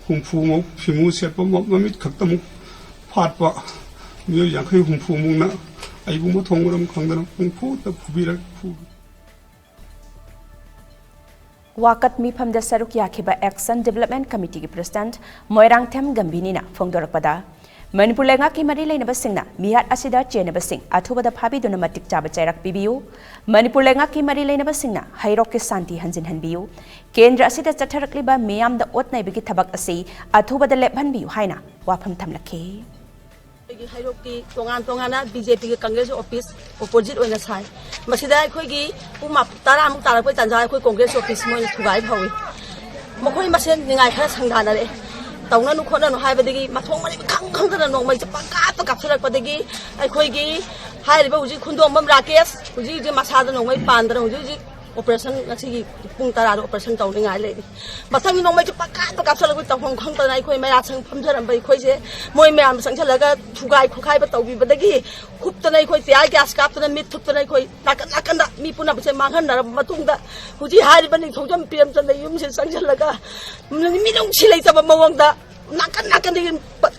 ꯍꯨꯝꯐꯨꯃꯨꯛ ꯐꯤꯃꯨ ꯁꯦꯠꯄ ꯃ-, ꯃꯃꯤꯠ ꯈꯛꯇꯃꯨꯛ ꯐꯥꯠꯄ ꯃꯤꯑꯣꯏ ꯌꯥꯡꯈꯩ ꯍꯨꯝꯐꯨꯃꯨꯛꯅ ꯑꯩꯕꯨ ꯃꯊꯣꯡ ꯃꯔꯝ ꯈꯪꯗꯅ ꯄꯨꯡꯐꯨꯗ ꯐꯨꯕꯤꯔꯛ-, ꯐꯨ-, ꯋꯥꯀꯠ ꯃꯤꯐꯝꯗ ꯁꯔꯨꯛ ꯌꯥꯈꯤꯕ ꯑꯦꯛꯁꯟ ꯗꯤꯕꯦꯂꯞꯃꯦꯟ ꯀꯃꯤꯇꯤꯒꯤ ꯄ꯭ꯔꯁꯤꯗꯦꯟꯠ ꯃꯣꯏꯔꯥꯡꯊꯦꯝ ꯒꯝꯚꯤꯅꯤꯅ ꯐꯣꯡꯗꯣꯔꯛꯄꯗ, ꯃꯅꯤꯄꯨꯔ ꯂꯩꯉꯥꯛꯀꯤ ꯃꯔꯤ ꯂꯩꯅꯕꯁꯤꯡꯅ ꯃꯤꯍꯥꯠ ꯑꯁꯤꯗ ꯆꯦꯟꯅꯕꯁꯤꯡ ꯑꯊꯨꯕꯗ ꯐꯥꯕꯤꯗꯨꯅ ꯃꯇꯤꯛ ꯆꯥꯕ ꯆꯩꯔꯥꯛ ꯄꯤꯕꯤꯌꯨ, ꯃꯅꯤꯄꯨꯔ ꯂꯩꯉꯥꯛꯀꯤ ꯃꯔꯤ ꯂꯩꯅꯕꯁꯤꯡꯅ ꯍꯩꯔꯣꯛꯀꯤ ꯁꯥꯟꯇꯤ ꯍꯟꯖꯤꯟꯍꯟꯕꯤꯌꯨ, ꯀꯦꯟꯗ꯭ꯔ ꯑꯁꯤꯗ ꯆꯠꯊꯔꯛꯂꯤꯕ ꯃꯤꯌꯥꯝꯗ ꯑꯣꯠ ꯅꯩꯕꯒꯤ ꯊꯕꯛ ꯑꯁꯤ ꯑꯊꯨꯕꯗ ꯂꯦꯞꯍꯟꯕꯤꯌꯨ ꯍꯥꯏꯅ ꯋꯥꯐꯝ ꯊꯝꯂꯛꯈꯤ꯫ ꯑꯩꯈꯣꯏꯒꯤ ꯍꯩꯔꯣꯛꯀꯤ ꯇꯣꯉꯥꯟ ꯇꯣꯉꯥꯟꯅ ꯕꯤ ꯖꯦ ꯄꯤꯒꯤ ꯀꯪꯒ꯭ꯔꯦꯁ ꯑꯣꯐꯤꯁ ꯑꯣꯄꯣꯖꯤꯠ ꯑꯣꯏꯅ ꯁꯥꯏ꯫ ꯃꯁꯤꯗ ꯑꯩꯈꯣꯏꯒꯤ ꯄꯨꯡ ꯃꯥ-, ꯇꯔꯥꯃꯨꯛ ꯇꯥꯔꯛꯄꯩ ꯇꯥꯟꯖꯥ ꯑꯩꯈꯣꯏ ꯀꯣꯡꯒ꯭ꯔꯦꯁ ꯑꯣꯐꯤꯁ ꯃꯣꯏꯅ ꯊꯨꯒꯥꯏꯕ ꯍꯧꯋꯤ꯫ ꯃꯈꯣꯏ ꯃꯁꯦꯟ ꯅꯤꯡꯉꯥꯏ ꯈꯔ ꯁꯪꯗꯥꯅꯔꯛꯑꯦ꯫ ꯇꯧꯅꯅꯨ ꯈꯣꯠꯅꯅꯨ ꯍꯥꯏꯕꯗꯒꯤ ꯃꯊꯣꯡ ꯃꯔꯤ ꯈꯪ ꯈꯪꯗꯅ ꯅꯣꯡꯃꯩꯁꯦ ꯄꯪꯀꯥꯞꯇ ꯀꯥꯞꯁꯤꯜꯂꯛꯄꯗꯒꯤ ꯑꯩꯈꯣꯏꯒꯤ ꯍꯥꯏꯔꯤꯕ ꯍꯧꯖꯤꯛ ꯈꯨꯟꯗꯣꯡꯕꯝ ꯔꯥꯀꯦꯁ ꯍꯧꯖꯤꯛ ꯍꯧꯖꯤꯛ ꯃꯁꯥꯗ ꯅꯣꯡꯃꯩ ꯄꯥꯟꯗꯅ ꯍꯧꯖꯤꯛ ꯍꯧꯖꯤꯛ ꯑꯣꯄꯔꯦꯁꯟ ꯉꯁꯤꯒꯤ ꯄꯨꯡ ꯇꯔꯥꯗ ꯑꯣꯄꯔꯦꯁꯟ ꯇꯧꯅꯤꯡꯉꯥꯏ ꯂꯩꯔꯤ꯫ ꯃꯊꯪꯒꯤ ꯅꯣꯡꯃꯩꯁꯦ ꯄꯪꯀꯥꯞꯇ ꯀꯥꯞꯁꯤꯜꯂꯛꯄ ꯇꯧꯐꯝ ꯈꯪꯗꯅ ꯑꯩꯈꯣꯏ ꯃꯌꯥꯁꯪ ꯐꯝꯖꯔꯝꯕ ꯑꯩꯈꯣꯏꯁꯦ ꯃꯣꯏ ꯃꯌꯥꯝ ꯆꯪꯁꯤꯜꯂꯒ ꯊꯨꯒꯥꯏ ꯈꯣꯠꯈꯥꯏꯕ ꯇꯧꯕꯤꯕꯗꯒꯤ ꯍꯨꯞꯇꯅ ꯑꯩꯈꯣꯏ ꯇꯤꯌꯥꯔ ꯒ꯭ꯌꯥꯁ ꯀꯥꯞꯇꯅ ꯃꯤꯠ ꯊꯨꯞꯇꯅ ꯑꯩꯈꯣꯏ ꯅꯥꯀꯟ ꯅꯥꯀꯟꯗ ꯃꯤ ꯄꯨꯝꯅꯃꯛꯁꯦ ꯃꯥꯡꯍꯟꯅꯔꯕ ꯃꯇꯨꯡꯗ ꯍꯧꯖꯤꯛ ꯍꯥꯏꯔꯤꯕ ꯅꯤꯡꯊꯧꯖꯝ ꯄ꯭ꯔꯦꯝꯆꯟꯗ ꯌꯨꯝꯁꯤꯗ ꯆꯪꯁꯤꯜꯂꯒ ꯃꯤꯅꯨꯡꯁꯤ ꯂꯩꯇꯕ ꯃꯑꯣꯡꯗ ꯅꯥꯀꯟ ꯅꯥꯀꯟꯗꯒꯤ ꯄ-,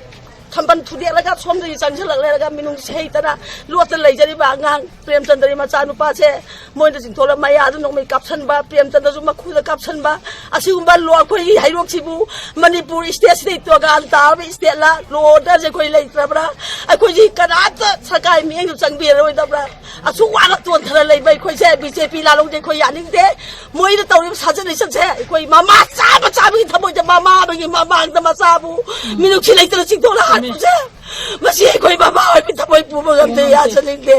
ꯊꯝꯕꯜ ꯊꯨꯗꯦꯛꯂꯒ ꯁꯣꯝꯗꯒꯤ ꯆꯪꯁꯤꯜꯂꯛ ꯂꯩꯔꯒ ꯃꯤꯅꯨꯡꯁꯤ ꯍꯩꯇꯅ ꯂꯣꯠꯇ ꯂꯩꯖꯔꯤꯕ ꯑꯉꯥꯡ ꯄ꯭ꯔꯦꯝꯆꯟꯗ꯭ꯔꯒꯤ ꯃꯆꯥꯅꯨꯄꯥꯁꯦ ꯃꯣꯏꯅ ꯆꯤꯡꯊꯣꯛꯂꯒ ꯃꯌꯥꯗ ꯅꯣꯡꯃꯩ ꯀꯥꯞꯁꯟꯕ, ꯄ꯭ꯔꯦꯝꯆꯟꯗ꯭ꯔꯁꯨ ꯃꯈꯨꯗ ꯀꯥꯞꯁꯟꯕ, ꯑꯁꯤꯒꯨꯝꯕ ꯂꯣ-, ꯑꯩꯈꯣꯏꯒꯤ ꯍꯩꯔꯣꯛꯁꯤꯕꯨ ꯃꯅꯤꯄꯨꯔ ꯏꯁꯇꯦꯠꯁꯤꯗꯩ ꯇꯣꯉꯥꯟ ꯇꯥꯔꯕ ꯏꯁꯇꯦꯠꯂ? ꯂꯣ ꯑꯣꯔꯗꯔꯁꯦ ꯑꯩꯈꯣꯏ ꯂꯩꯇ꯭ꯔꯕ꯭ꯔꯥ? ꯑꯩꯈꯣꯏꯁꯤ ꯀꯅꯥꯝꯇ ꯁꯔꯀꯥꯔꯒꯤ ꯃꯤꯠꯌꯦꯡꯗ ꯆꯪꯕꯤꯔꯔꯣꯏꯗꯕ꯭ꯔꯥ? ꯑꯁꯨꯛ ꯋꯥꯅ ꯇꯣꯟꯊꯅ ꯂꯩꯕ ꯑꯩꯈꯣꯏꯁꯦ ꯕꯤ ꯖꯦ ꯄꯤ ꯂꯥꯜꯍꯧꯗꯦ, ꯑꯩꯈꯣꯏ ꯌꯥꯅꯤꯡꯗꯦ꯫ ꯃꯣꯏꯅ ꯇꯧꯔꯤꯕ ꯁꯥꯖꯠ ꯂꯤꯆꯠꯁꯦ ꯑꯩꯈꯣꯏ ꯃꯃꯥ ꯆꯥꯕ ꯆꯥꯕꯒꯤ ꯊꯃꯣꯏꯗ ꯃꯃꯥ ꯑꯃꯒꯤ ꯃꯃꯥꯡꯗ ꯃꯆꯥꯕꯨ ꯃꯤꯅꯨꯡꯁꯤ ꯂꯩꯇꯅ ꯆꯤꯡꯊꯣꯛꯅ ꯍꯥꯠꯄꯁꯦ, ꯃꯁꯤ ꯑꯩꯈꯣꯏ ꯃꯃꯥ ꯑꯣꯏꯕꯒꯤ ꯊꯃꯣꯏ ꯄꯨꯕ ꯉꯝꯗꯦ, ꯌꯥꯖꯅꯤꯡꯗꯦ꯫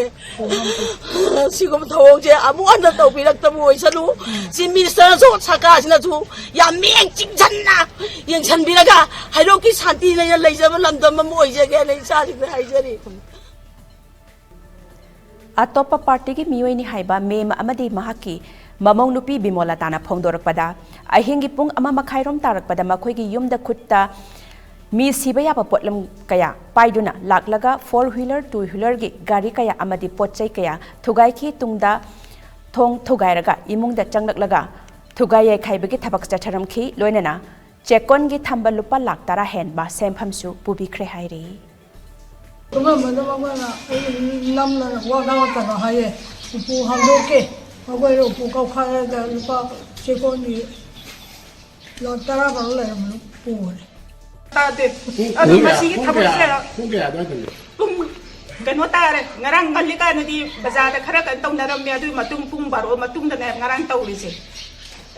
ꯁꯤꯒꯨꯝꯕ ꯊꯧꯑꯣꯡꯁꯦ ꯑꯃꯨꯛ ꯍꯟꯅ ꯇꯧꯕꯤꯔꯛꯇꯕ ꯑꯣꯏꯁꯅꯨ꯫ ꯆꯤꯐ ꯃꯤꯅꯤꯁꯇꯔꯅꯁꯨ ꯁꯔꯀꯥꯔꯁꯤꯅꯁꯨ ꯌꯥꯝ ꯃꯤꯠꯌꯦꯡ ꯆꯤꯡꯁꯤꯟꯅ ꯌꯦꯡꯁꯤꯟꯕꯤꯔꯒ ꯍꯩꯔꯣꯛꯀꯤ ꯁꯥꯟꯇꯤ ꯂꯩꯅ ꯂꯩꯖꯕ ꯂꯝꯗꯝ ꯑꯃ ꯑꯣꯏꯖꯒꯦꯅ ꯏꯆꯥꯁꯤꯡꯗ ꯍꯥꯏꯖꯔꯤ꯫ ꯑꯇꯣꯞꯄ ꯄꯥꯔꯇꯤꯒꯤ ꯃꯤꯑꯣꯏꯅꯤ ꯍꯥꯏꯕ ꯃꯦꯝ ꯑꯃꯗꯤ ꯃꯍꯥꯛꯀꯤ ꯃꯃꯧ ꯅꯨꯄꯤ ꯕꯤꯃꯣꯂꯥꯇꯥꯅ ꯐꯣꯡꯗꯣꯔꯛꯄꯗ, ꯑꯍꯤꯡꯒꯤ ꯄꯨꯡ ꯑꯃ ꯃꯈꯥꯏꯔꯣꯝ ꯇꯥꯔꯛꯄꯗ ꯃꯈꯣꯏꯒꯤ ꯌꯨꯝꯗ ꯈꯨꯠꯇ ꯃꯤ ꯁꯤꯕ ꯌꯥꯕ ꯄꯣꯠꯂꯝ ꯀꯌꯥ ꯄꯥꯏꯗꯨꯅ ꯂꯥꯛꯂꯒ four wheeler, two wheelerꯒꯤ ꯒꯥꯔꯤ ꯀꯌꯥ ꯑꯃꯗꯤ ꯄꯣꯠ ꯆꯩ ꯀꯌꯥ ꯊꯨꯒꯥꯏꯈꯤ꯫ ꯇꯨꯡꯗ ꯊꯣꯡ ꯊꯨꯒꯥꯏꯔꯒ ꯏꯃꯨꯡꯗ ꯆꯪꯂꯛꯂꯒ ꯊꯨꯒꯥꯏ ꯌꯩꯈꯥꯏꯕꯒꯤ ꯊꯕꯛ ꯆꯠꯊꯔꯝꯈꯤ꯫ ꯂꯣꯏꯅꯅ ꯆꯦꯛꯀꯣꯟꯒꯤ ꯊꯝꯕ ꯂꯨꯄꯥ ꯂꯥꯈ ꯇꯔꯥ ꯍꯦꯟꯕ ꯁꯦꯟꯐꯝꯁꯨ ꯄꯨꯕꯤꯈ꯭ꯔꯦ ꯍꯥꯏꯔꯤ꯫ ꯇꯨꯝꯃꯝꯕꯗ ꯃꯈꯣꯏꯅ ꯑꯩ ꯅꯝꯗꯅ ꯋꯥ ꯉꯥꯡꯉꯛꯀꯅꯣ ꯍꯥꯏꯌꯦ꯫ ꯎꯄꯨ ꯍꯥꯡꯗꯣꯛꯀꯦ꯫ ꯃꯈꯣꯏꯅ ꯎꯄꯨ ꯀꯧꯈꯠꯂꯒ ꯂꯨꯄꯥ ꯆꯦꯛꯀꯣꯟꯒꯤ ꯂꯥꯈ ꯇꯔꯥ ꯕꯥꯔꯣ ꯂꯩꯔꯝꯕꯗꯨ ꯄꯨꯈ꯭ꯔꯦ꯫ ꯇꯥꯗꯦ꯫ ꯄꯨꯡ, ꯑꯗꯨ ꯄꯨꯡ ꯀꯌꯥ, ꯃꯁꯤꯒꯤ ꯄꯨꯡ ꯀꯌꯥ, ꯊꯕꯛꯁꯦ ꯄꯨꯡ ꯀꯌꯥ ꯑꯗꯨꯋꯥꯏꯗꯅꯣ? ꯄꯨꯡ ꯀꯩꯅꯣ ꯇꯥꯔꯦ꯫ ꯉꯔꯥꯡ ꯉꯜꯂꯤꯀꯥꯟꯗꯗꯤ ꯕꯖꯥꯔꯗ ꯈꯔ ꯀꯩꯅꯣ ꯇꯧꯅꯔꯝꯃꯦ꯫ ꯑꯗꯨꯒꯤ ꯃꯇꯨꯡ ꯄꯨꯡ ꯕꯥꯔꯣ ꯃꯇꯨꯡꯗꯅꯦ ꯉꯔꯥꯡ ꯇꯧꯔꯤꯁꯦ꯫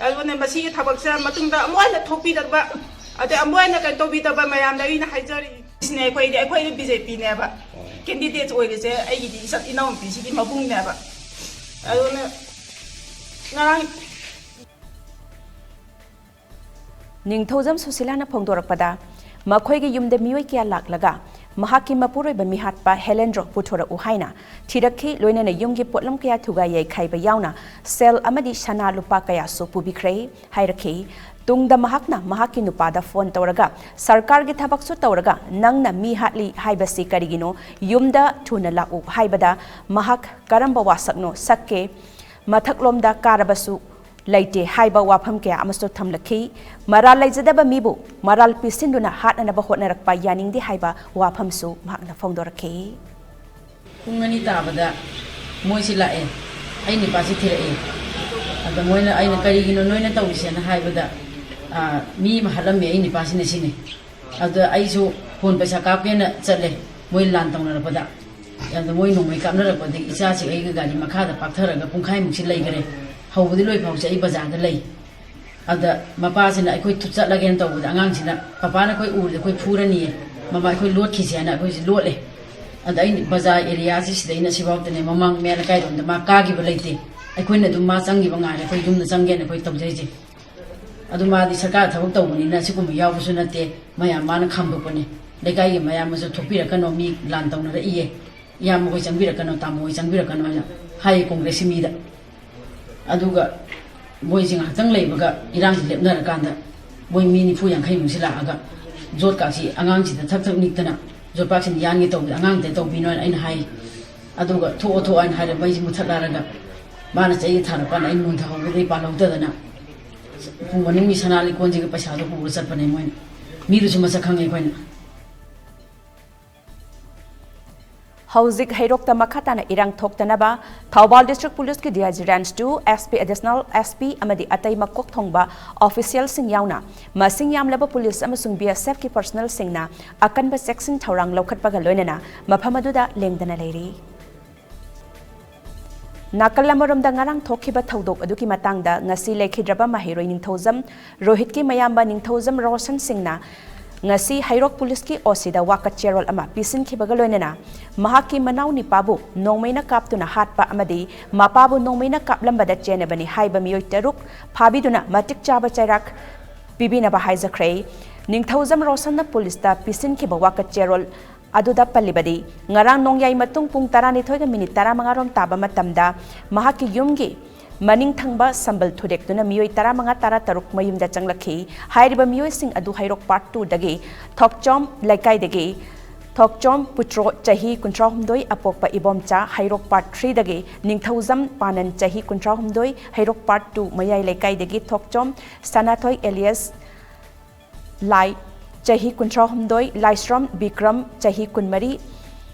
ꯑꯗꯨꯅ ꯃꯁꯤꯒꯤ ꯊꯕꯛꯁꯦ ꯃꯇꯨꯡꯗ ꯑꯃꯨꯛ ꯍꯟꯅ ꯊꯣꯛꯄꯤꯗꯕ, ꯑꯗꯩ ꯑꯃꯨꯛ ꯍꯟꯅ ꯀꯩꯅꯣ ꯇꯧꯕꯤꯗꯕ ꯃꯌꯥꯝꯗ ꯑꯩꯅ ꯍꯥꯏꯖꯔꯤ꯫ ꯁꯤꯅꯦ ꯑꯩꯈꯣꯏꯗꯤ, ꯑꯩꯈꯣꯏꯗꯤ ꯕꯤ ꯖꯦ ꯄꯤꯅꯦꯕ꯫ ꯀꯦꯟꯗꯤꯗꯦꯠ ꯑꯣꯏꯔꯤꯁꯦ ꯑꯩꯒꯤꯗꯤ ꯏꯆꯥ ꯏꯅꯥꯎꯅꯨꯄꯤꯁꯤꯒꯤ ꯃꯕꯨꯡꯅꯦꯕ꯫ ꯑꯗꯨꯅ ꯉꯔꯥꯡ ꯅꯤꯡꯊꯧꯖꯝ ꯁꯨꯁꯤꯂꯥꯅ ꯐꯣꯡꯗꯣꯔꯛꯄꯗ, ꯃꯈꯣꯏꯒꯤ ꯌꯨꯝꯗ ꯃꯤꯑꯣꯏ ꯀꯌꯥ ꯂꯥꯛꯂꯒ ꯃꯍꯥꯛꯀꯤ ꯃꯄꯨꯔꯣꯏꯕ ꯃꯤꯍꯥꯠꯄ ꯍꯦꯂꯦꯟꯗ꯭ꯔꯣ ꯄꯨꯊꯣꯔꯛꯎ ꯍꯥꯏꯅ ꯊꯤꯔꯛꯈꯤ, ꯂꯣꯏꯅꯅ ꯌꯨꯝꯒꯤ ꯄꯣꯠꯂꯝ ꯀꯌꯥ ꯊꯨꯒꯥꯏ ꯌꯩꯈꯥꯏꯕ ꯌꯥꯎꯅ ꯁꯦꯜ ꯑꯃꯗꯤ ꯁꯅꯥ ꯂꯨꯄꯥ ꯀꯌꯥꯁꯨ ꯄꯨꯕꯤꯈ꯭ꯔꯦ ꯍꯥꯏꯔꯛꯈꯤ꯫ ꯇꯨꯡꯗ ꯃꯍꯥꯛꯅ ꯃꯍꯥꯛꯀꯤ ꯅꯨꯄꯥꯗ ꯐꯣꯟ ꯇꯧꯔꯒ, "ꯁꯔꯀꯥꯔꯒꯤ ꯊꯕꯛꯁꯨ ꯇꯧꯔꯒ ꯅꯪꯅ ꯃꯤ ꯍꯥꯠꯂꯤ ꯍꯥꯏꯕꯁꯤ ꯀꯔꯤꯒꯤꯅꯣ? ꯌꯨꯝꯗ ꯊꯨꯅ ꯂꯥꯛꯎ" ꯍꯥꯏꯕꯗ ꯃꯍꯥꯛ ꯀꯔꯝꯕ ꯋꯥꯁꯛꯅꯣ ꯁꯛꯀꯦ? ꯃꯊꯛꯂꯣꯝꯗ ꯀꯥꯔꯕꯁꯨ ꯂꯩꯇꯦ ꯍꯥꯏꯕ ꯋꯥꯐꯝ ꯀꯌꯥ ꯑꯃꯁꯨ ꯊꯝꯂꯛꯈꯤ꯫ ꯃꯔꯥꯜ ꯂꯩꯖꯗꯕ ꯃꯤꯕꯨ ꯃꯔꯥꯜ ꯄꯤꯁꯤꯟꯗꯨꯅ ꯍꯥꯠꯅꯅꯕ ꯍꯣꯠꯅꯔꯛꯄ ꯌꯥꯅꯤꯡꯗꯦ ꯍꯥꯏꯕ ꯋꯥꯐꯝꯁꯨ ꯃꯍꯥꯛꯅ ꯐꯣꯡꯗꯣꯔꯛꯈꯤ꯫ ꯄꯨꯡ ꯑꯅꯤ ꯇꯥꯕꯗ ꯃꯣꯏꯁꯤ ꯂꯥꯛꯑꯦ, ꯑꯩ ꯅꯨꯄꯥꯁꯤ ꯊꯤꯔꯛꯑꯦ꯫ ꯑꯗ ꯃꯣꯏꯅ, ꯑꯩꯅ, "ꯀꯔꯤꯒꯤꯅꯣ ꯅꯣꯏꯅ ꯇꯧꯔꯤꯁꯦꯅ?" ꯍꯥꯏꯕꯗ, "ꯑꯥ, ꯃꯤ ꯑꯃ ꯍꯥꯠꯂꯝꯃꯦ ꯑꯩ ꯅꯨꯄꯥꯁꯤꯅ ꯁꯤꯅꯤ꯫" ꯑꯗ ꯑꯩꯁꯨ ꯐꯣꯟ ꯄꯩꯁꯥ ꯀꯥꯞꯀꯦꯅ ꯆꯠꯂꯦ, ꯃꯣꯏ ꯂꯥꯟ ꯇꯧꯅꯔꯛꯄꯗ꯫ ꯑꯗ ꯃꯣꯏ ꯅꯣꯡꯃꯩ ꯀꯥꯞꯅꯔꯛꯄꯗꯒꯤ ꯏꯆꯥꯁꯤ ꯑꯩꯒ ꯒꯥꯔꯤ ꯃꯈꯥꯗ ꯄꯥꯛꯊꯔꯒ ꯄꯨꯡꯈꯥꯏꯃꯨꯛꯁꯤ ꯂꯩꯈ꯭ꯔꯦ꯫ ꯍꯧꯕꯗꯤ ꯂꯣꯏ ꯐꯥꯎꯁꯦ ꯑꯩ ꯕꯖꯥꯔꯗ ꯂꯩ꯫ ꯑꯗ ꯃꯄꯥꯁꯤꯅ ꯑꯩꯈꯣꯏ ꯊꯨꯞꯆꯠꯂꯒꯦꯅ ꯇꯧꯕꯗ, ꯑꯉꯥꯡꯁꯤꯅ, "ꯄꯄꯥꯅ ꯑꯩꯈꯣꯏ ꯎꯔꯗꯤ ꯑꯩꯈꯣꯏ ꯐꯨꯔꯅꯤꯌꯦ, ꯃꯃꯥ ꯑꯩꯈꯣꯏ ꯂꯣꯠꯈꯤꯁꯦ" ꯍꯥꯏꯅ ꯑꯩꯈꯣꯏꯁꯦ ꯂꯣꯠꯂꯦ꯫ ꯑꯗ ꯑꯩ ꯕꯖꯥꯔ ꯑꯦꯔꯤꯌꯥꯁꯤ ꯁꯤꯗꯩꯅ ꯁꯤꯐꯥꯎꯗꯅꯦ, ꯃꯃꯥꯡ ꯃꯌꯥ ꯂꯩꯀꯥꯏꯔꯣꯝꯗ ꯃꯥ ꯀꯥꯈꯤꯕ ꯂꯩꯇꯦ꯫ ꯑꯩꯈꯣꯏꯅ ꯑꯗꯨꯝ ꯃꯥ ꯆꯪꯈꯤꯕ ꯉꯥꯏꯔꯦ, ꯑꯩꯈꯣꯏ ꯌꯨꯝꯗ ꯆꯪꯒꯦꯅ ꯑꯩꯈꯣꯏ ꯇꯧꯖꯩꯁꯦ꯫ ꯑꯗꯨ ꯃꯥꯗꯤ ꯁꯔꯀꯥꯔ ꯊꯕꯛ ꯇꯧꯕꯅꯤꯅ ꯁꯤꯒꯨꯝꯕ ꯌꯥꯎꯕꯁꯨ ꯅꯠꯇꯦ, ꯃꯌꯥꯝ ꯃꯥꯅ ꯈꯥꯝꯗꯣꯛꯄꯅꯦ꯫ "ꯂꯩꯀꯥꯏꯒꯤ ꯃꯌꯥꯝ ꯑꯃꯁꯨ ꯊꯣꯛꯄꯤꯔꯛꯀꯅꯣ, ꯃꯤ ꯂꯥꯟ ꯇꯧꯅꯔꯛꯏꯌꯦ, ꯏꯌꯥꯝꯕ ꯍꯣꯏ ꯆꯪꯕꯤꯔꯛꯀꯅꯣ, ꯇꯥꯃꯣ ꯍꯣꯏ ꯆꯪꯕꯤꯔꯛꯀꯅꯣ" ꯍꯥꯏꯅ ꯍꯥꯏꯌꯦ ꯀꯣꯡꯒ꯭ꯔꯦꯁꯀꯤ ꯃꯤꯗ꯫ ꯑꯗꯨꯒ ꯃꯣꯏꯁꯤ ꯉꯥꯏꯍꯥꯛꯇꯪ ꯂꯩꯕꯒ ꯏꯔꯥꯡꯁꯤ ꯂꯦꯞꯅꯔꯀꯥꯟꯗ ꯃꯣꯏ ꯃꯤ ꯅꯤꯐꯨ ꯌꯥꯡꯈꯩꯃꯨꯛꯁꯤ ꯂꯥꯛꯑꯒ ꯖꯣꯠꯀꯥꯁꯤ ꯑꯉꯥꯡꯁꯤꯗ ꯊꯛ ꯊꯛ ꯅꯤꯛꯇꯅ ꯖꯣꯠꯄꯥꯛꯁꯤꯅ ꯌꯥꯟꯒꯦ ꯇꯧꯕꯗ ꯑꯉꯥꯡꯗ ꯇꯧꯕꯤꯅꯣ ꯍꯥꯏꯅ ꯑꯩꯅ ꯍꯥꯏ꯫ ꯑꯗꯨꯒ "ꯊꯣꯛꯑꯣ, ꯊꯣꯛꯑꯣ" ꯍꯥꯏꯅ ꯍꯥꯏꯔꯦ, ꯃꯩꯁꯤ ꯃꯨꯊꯠꯂꯔꯒ ꯃꯥꯅ ꯆꯩꯗ ꯊꯥꯔꯛꯄꯅ ꯑꯩ ꯃꯨꯟꯊꯍꯧꯕꯗꯩ ꯄꯥꯜꯍꯧꯗꯗꯅ ꯏꯃꯨꯡ ꯃꯅꯨꯡꯒꯤ ꯁꯅꯥ ꯂꯤꯛꯀꯣꯟꯁꯤꯒ ꯄꯩꯁꯥꯗꯣ ꯄꯨꯔ ꯆꯠꯄꯅꯦ ꯃꯣꯏꯅ꯫ ꯃꯤꯗꯨꯁꯨ ꯃꯁꯛ ꯈꯪꯉꯦ ꯑꯩꯈꯣꯏꯅ꯫ ꯍꯧꯖꯤꯛ ꯍꯩꯔꯣꯛꯇ ꯃꯈꯥ ꯇꯥꯅ ꯏꯔꯥꯡ ꯊꯣꯛꯇꯅꯕ ꯊꯧꯕꯥꯜ ꯗꯤꯁꯇ꯭ꯔꯤꯛ ꯄꯨꯂꯤꯁꯀꯤ D I G range two, S P, additional S P ꯑꯃꯗꯤ ꯑꯇꯩ ꯃꯀꯣꯛ ꯊꯣꯡꯕ ꯑꯣꯐꯤꯁꯤꯌꯦꯜꯁꯤꯡ ꯌꯥꯎꯅ ꯃꯁꯤꯡ ꯌꯥꯝꯂꯕ ꯄꯨꯂꯤꯁ ꯑꯃꯁꯨꯡ ꯕꯤ ꯑꯦꯁ ꯑꯦꯐꯀꯤ ꯄꯔꯁꯅꯦꯜꯁꯤꯡꯅ ꯑꯀꯟꯕ ꯆꯦꯛꯁꯤꯟ ꯊꯧꯔꯥꯡ ꯂꯧꯈꯠꯄꯒ ꯂꯣꯏꯅꯅ ꯃꯐꯝ ꯑꯗꯨꯗ ꯂꯦꯡꯗꯅ ꯂꯩꯔꯤ꯫ ꯅꯥꯀꯜ ꯑꯃꯔꯣꯝꯗ ꯉꯔꯥꯡ ꯊꯣꯛꯈꯤꯕ ꯊꯧꯗꯣꯛ ꯑꯗꯨꯒꯤ ꯃꯇꯥꯡꯗ ꯉꯁꯤ ꯂꯩꯈꯤꯗ꯭ꯔꯕ ꯃꯍꯩꯔꯣꯏ ꯅꯤꯡꯊꯧꯖꯝ ꯔꯣꯍꯤꯠꯀꯤ ꯃꯌꯥꯝꯕ ꯅꯤꯡꯊꯧꯖꯝ ꯔꯣꯁꯟ ꯁꯤꯡꯅ ꯉꯁꯤ ꯍꯩꯔꯣꯛ ꯄꯨꯂꯤꯁꯀꯤ ꯑꯣ ꯁꯤꯗ ꯋꯥꯀꯠ ꯆꯦꯔꯣꯜ ꯑꯃ ꯄꯤꯁꯤꯟꯈꯤꯕꯒ ꯂꯣꯏꯅꯅ ꯃꯍꯥꯛꯀꯤ ꯃꯅꯥꯎ ꯅꯤꯄꯥꯕꯨ ꯅꯣꯡꯃꯩꯅ ꯀꯥꯞꯇꯨꯅ ꯍꯥꯠꯄ ꯑꯃꯗꯤ ꯃꯄꯥꯕꯨ ꯅꯣꯡꯃꯩꯅ ꯀꯥꯞꯂꯝꯕꯗ ꯆꯦꯟꯅꯕꯅꯤ ꯍꯥꯏꯕ ꯃꯤꯑꯣꯏ ꯇꯔꯨꯛ ꯐꯥꯕꯤꯗꯨꯅ ꯃꯇꯤꯛ ꯆꯥꯕ ꯆꯩꯔꯥꯛ ꯄꯤꯕꯤꯅꯕ ꯍꯥꯏꯖꯈ꯭ꯔꯦ꯫ ꯅꯤꯡꯊꯧꯖꯝ ꯔꯣꯁꯟꯅ ꯄꯨꯂꯤꯁꯇ ꯄꯤꯁꯤꯟꯈꯤꯕ ꯋꯥꯀꯠ ꯆꯦꯔꯣꯜ ꯑꯗꯨꯗ ꯄꯜꯂꯤꯕꯗꯤ, ꯉꯔꯥꯡ ꯅꯣꯡꯌꯥꯏ ꯃꯇꯨꯡ ꯄꯨꯡ ꯇꯔꯥꯅꯤꯊꯣꯏꯒ ꯃꯤꯅꯤꯠ ꯇꯔꯥꯃꯉꯥ ꯔꯣꯝ ꯇꯥꯕ ꯃꯇꯝꯗ ꯃꯍꯥꯛꯀꯤ ꯌꯨꯝꯒꯤ ꯃꯅꯤꯡ ꯊꯪꯕ ꯁꯝꯕꯜ ꯊꯨꯗꯦꯛꯇꯨꯅ ꯃꯤꯑꯣꯏ ꯇꯔꯥꯃꯉꯥ ꯇꯔꯥꯇꯔꯨꯛ ꯃꯌꯨꯝꯗ ꯆꯪꯂꯛꯈꯤ꯫ ꯍꯥꯏꯔꯤꯕ ꯃꯤꯑꯣꯏꯁꯤꯡ ꯑꯗꯨ ꯍꯩꯔꯣꯛ ꯄꯥꯔꯠ ꯇꯨꯗꯒꯤ ꯊꯣꯛꯆꯣꯝ ꯂꯩꯀꯥꯏꯗꯒꯤ ꯊꯣꯛꯆꯣꯝ ꯄꯨꯇ꯭ꯔꯣ, ꯆꯍꯤ ꯀꯨꯟꯊ꯭ꯔꯥꯍꯨꯝꯗꯣꯏ, ꯑꯄꯣꯛꯄ ꯏꯕꯣꯝꯆꯥ, ꯍꯩꯔꯣꯛ ꯄꯥꯔꯠ ꯊ꯭ꯔꯤꯗꯒꯤ ꯅꯤꯡꯊꯧꯖꯝ ꯄꯥꯅꯟ, ꯆꯍꯤ ꯀꯨꯟꯊ꯭ꯔꯥꯍꯨꯝꯗꯣꯏ, ꯍꯩꯔꯣꯛ ꯄꯥꯔꯠ ꯇꯨ ꯃꯌꯥꯏ ꯂꯩꯀꯥꯏꯗꯒꯤ ꯊꯣꯛꯆꯣꯝ ꯁꯅꯥꯊꯣꯏ ꯑꯦꯂꯤꯌꯥꯁ ꯂꯥꯏ, ꯆꯍꯤ ꯀꯨꯟꯊ꯭ꯔꯥꯍꯨꯝꯗꯣꯏ, ꯂꯥꯏꯁ꯭ꯔꯝ ꯕꯤꯀ꯭ꯔꯝ, ꯆꯍꯤ ꯀꯨꯟꯃꯔꯤ,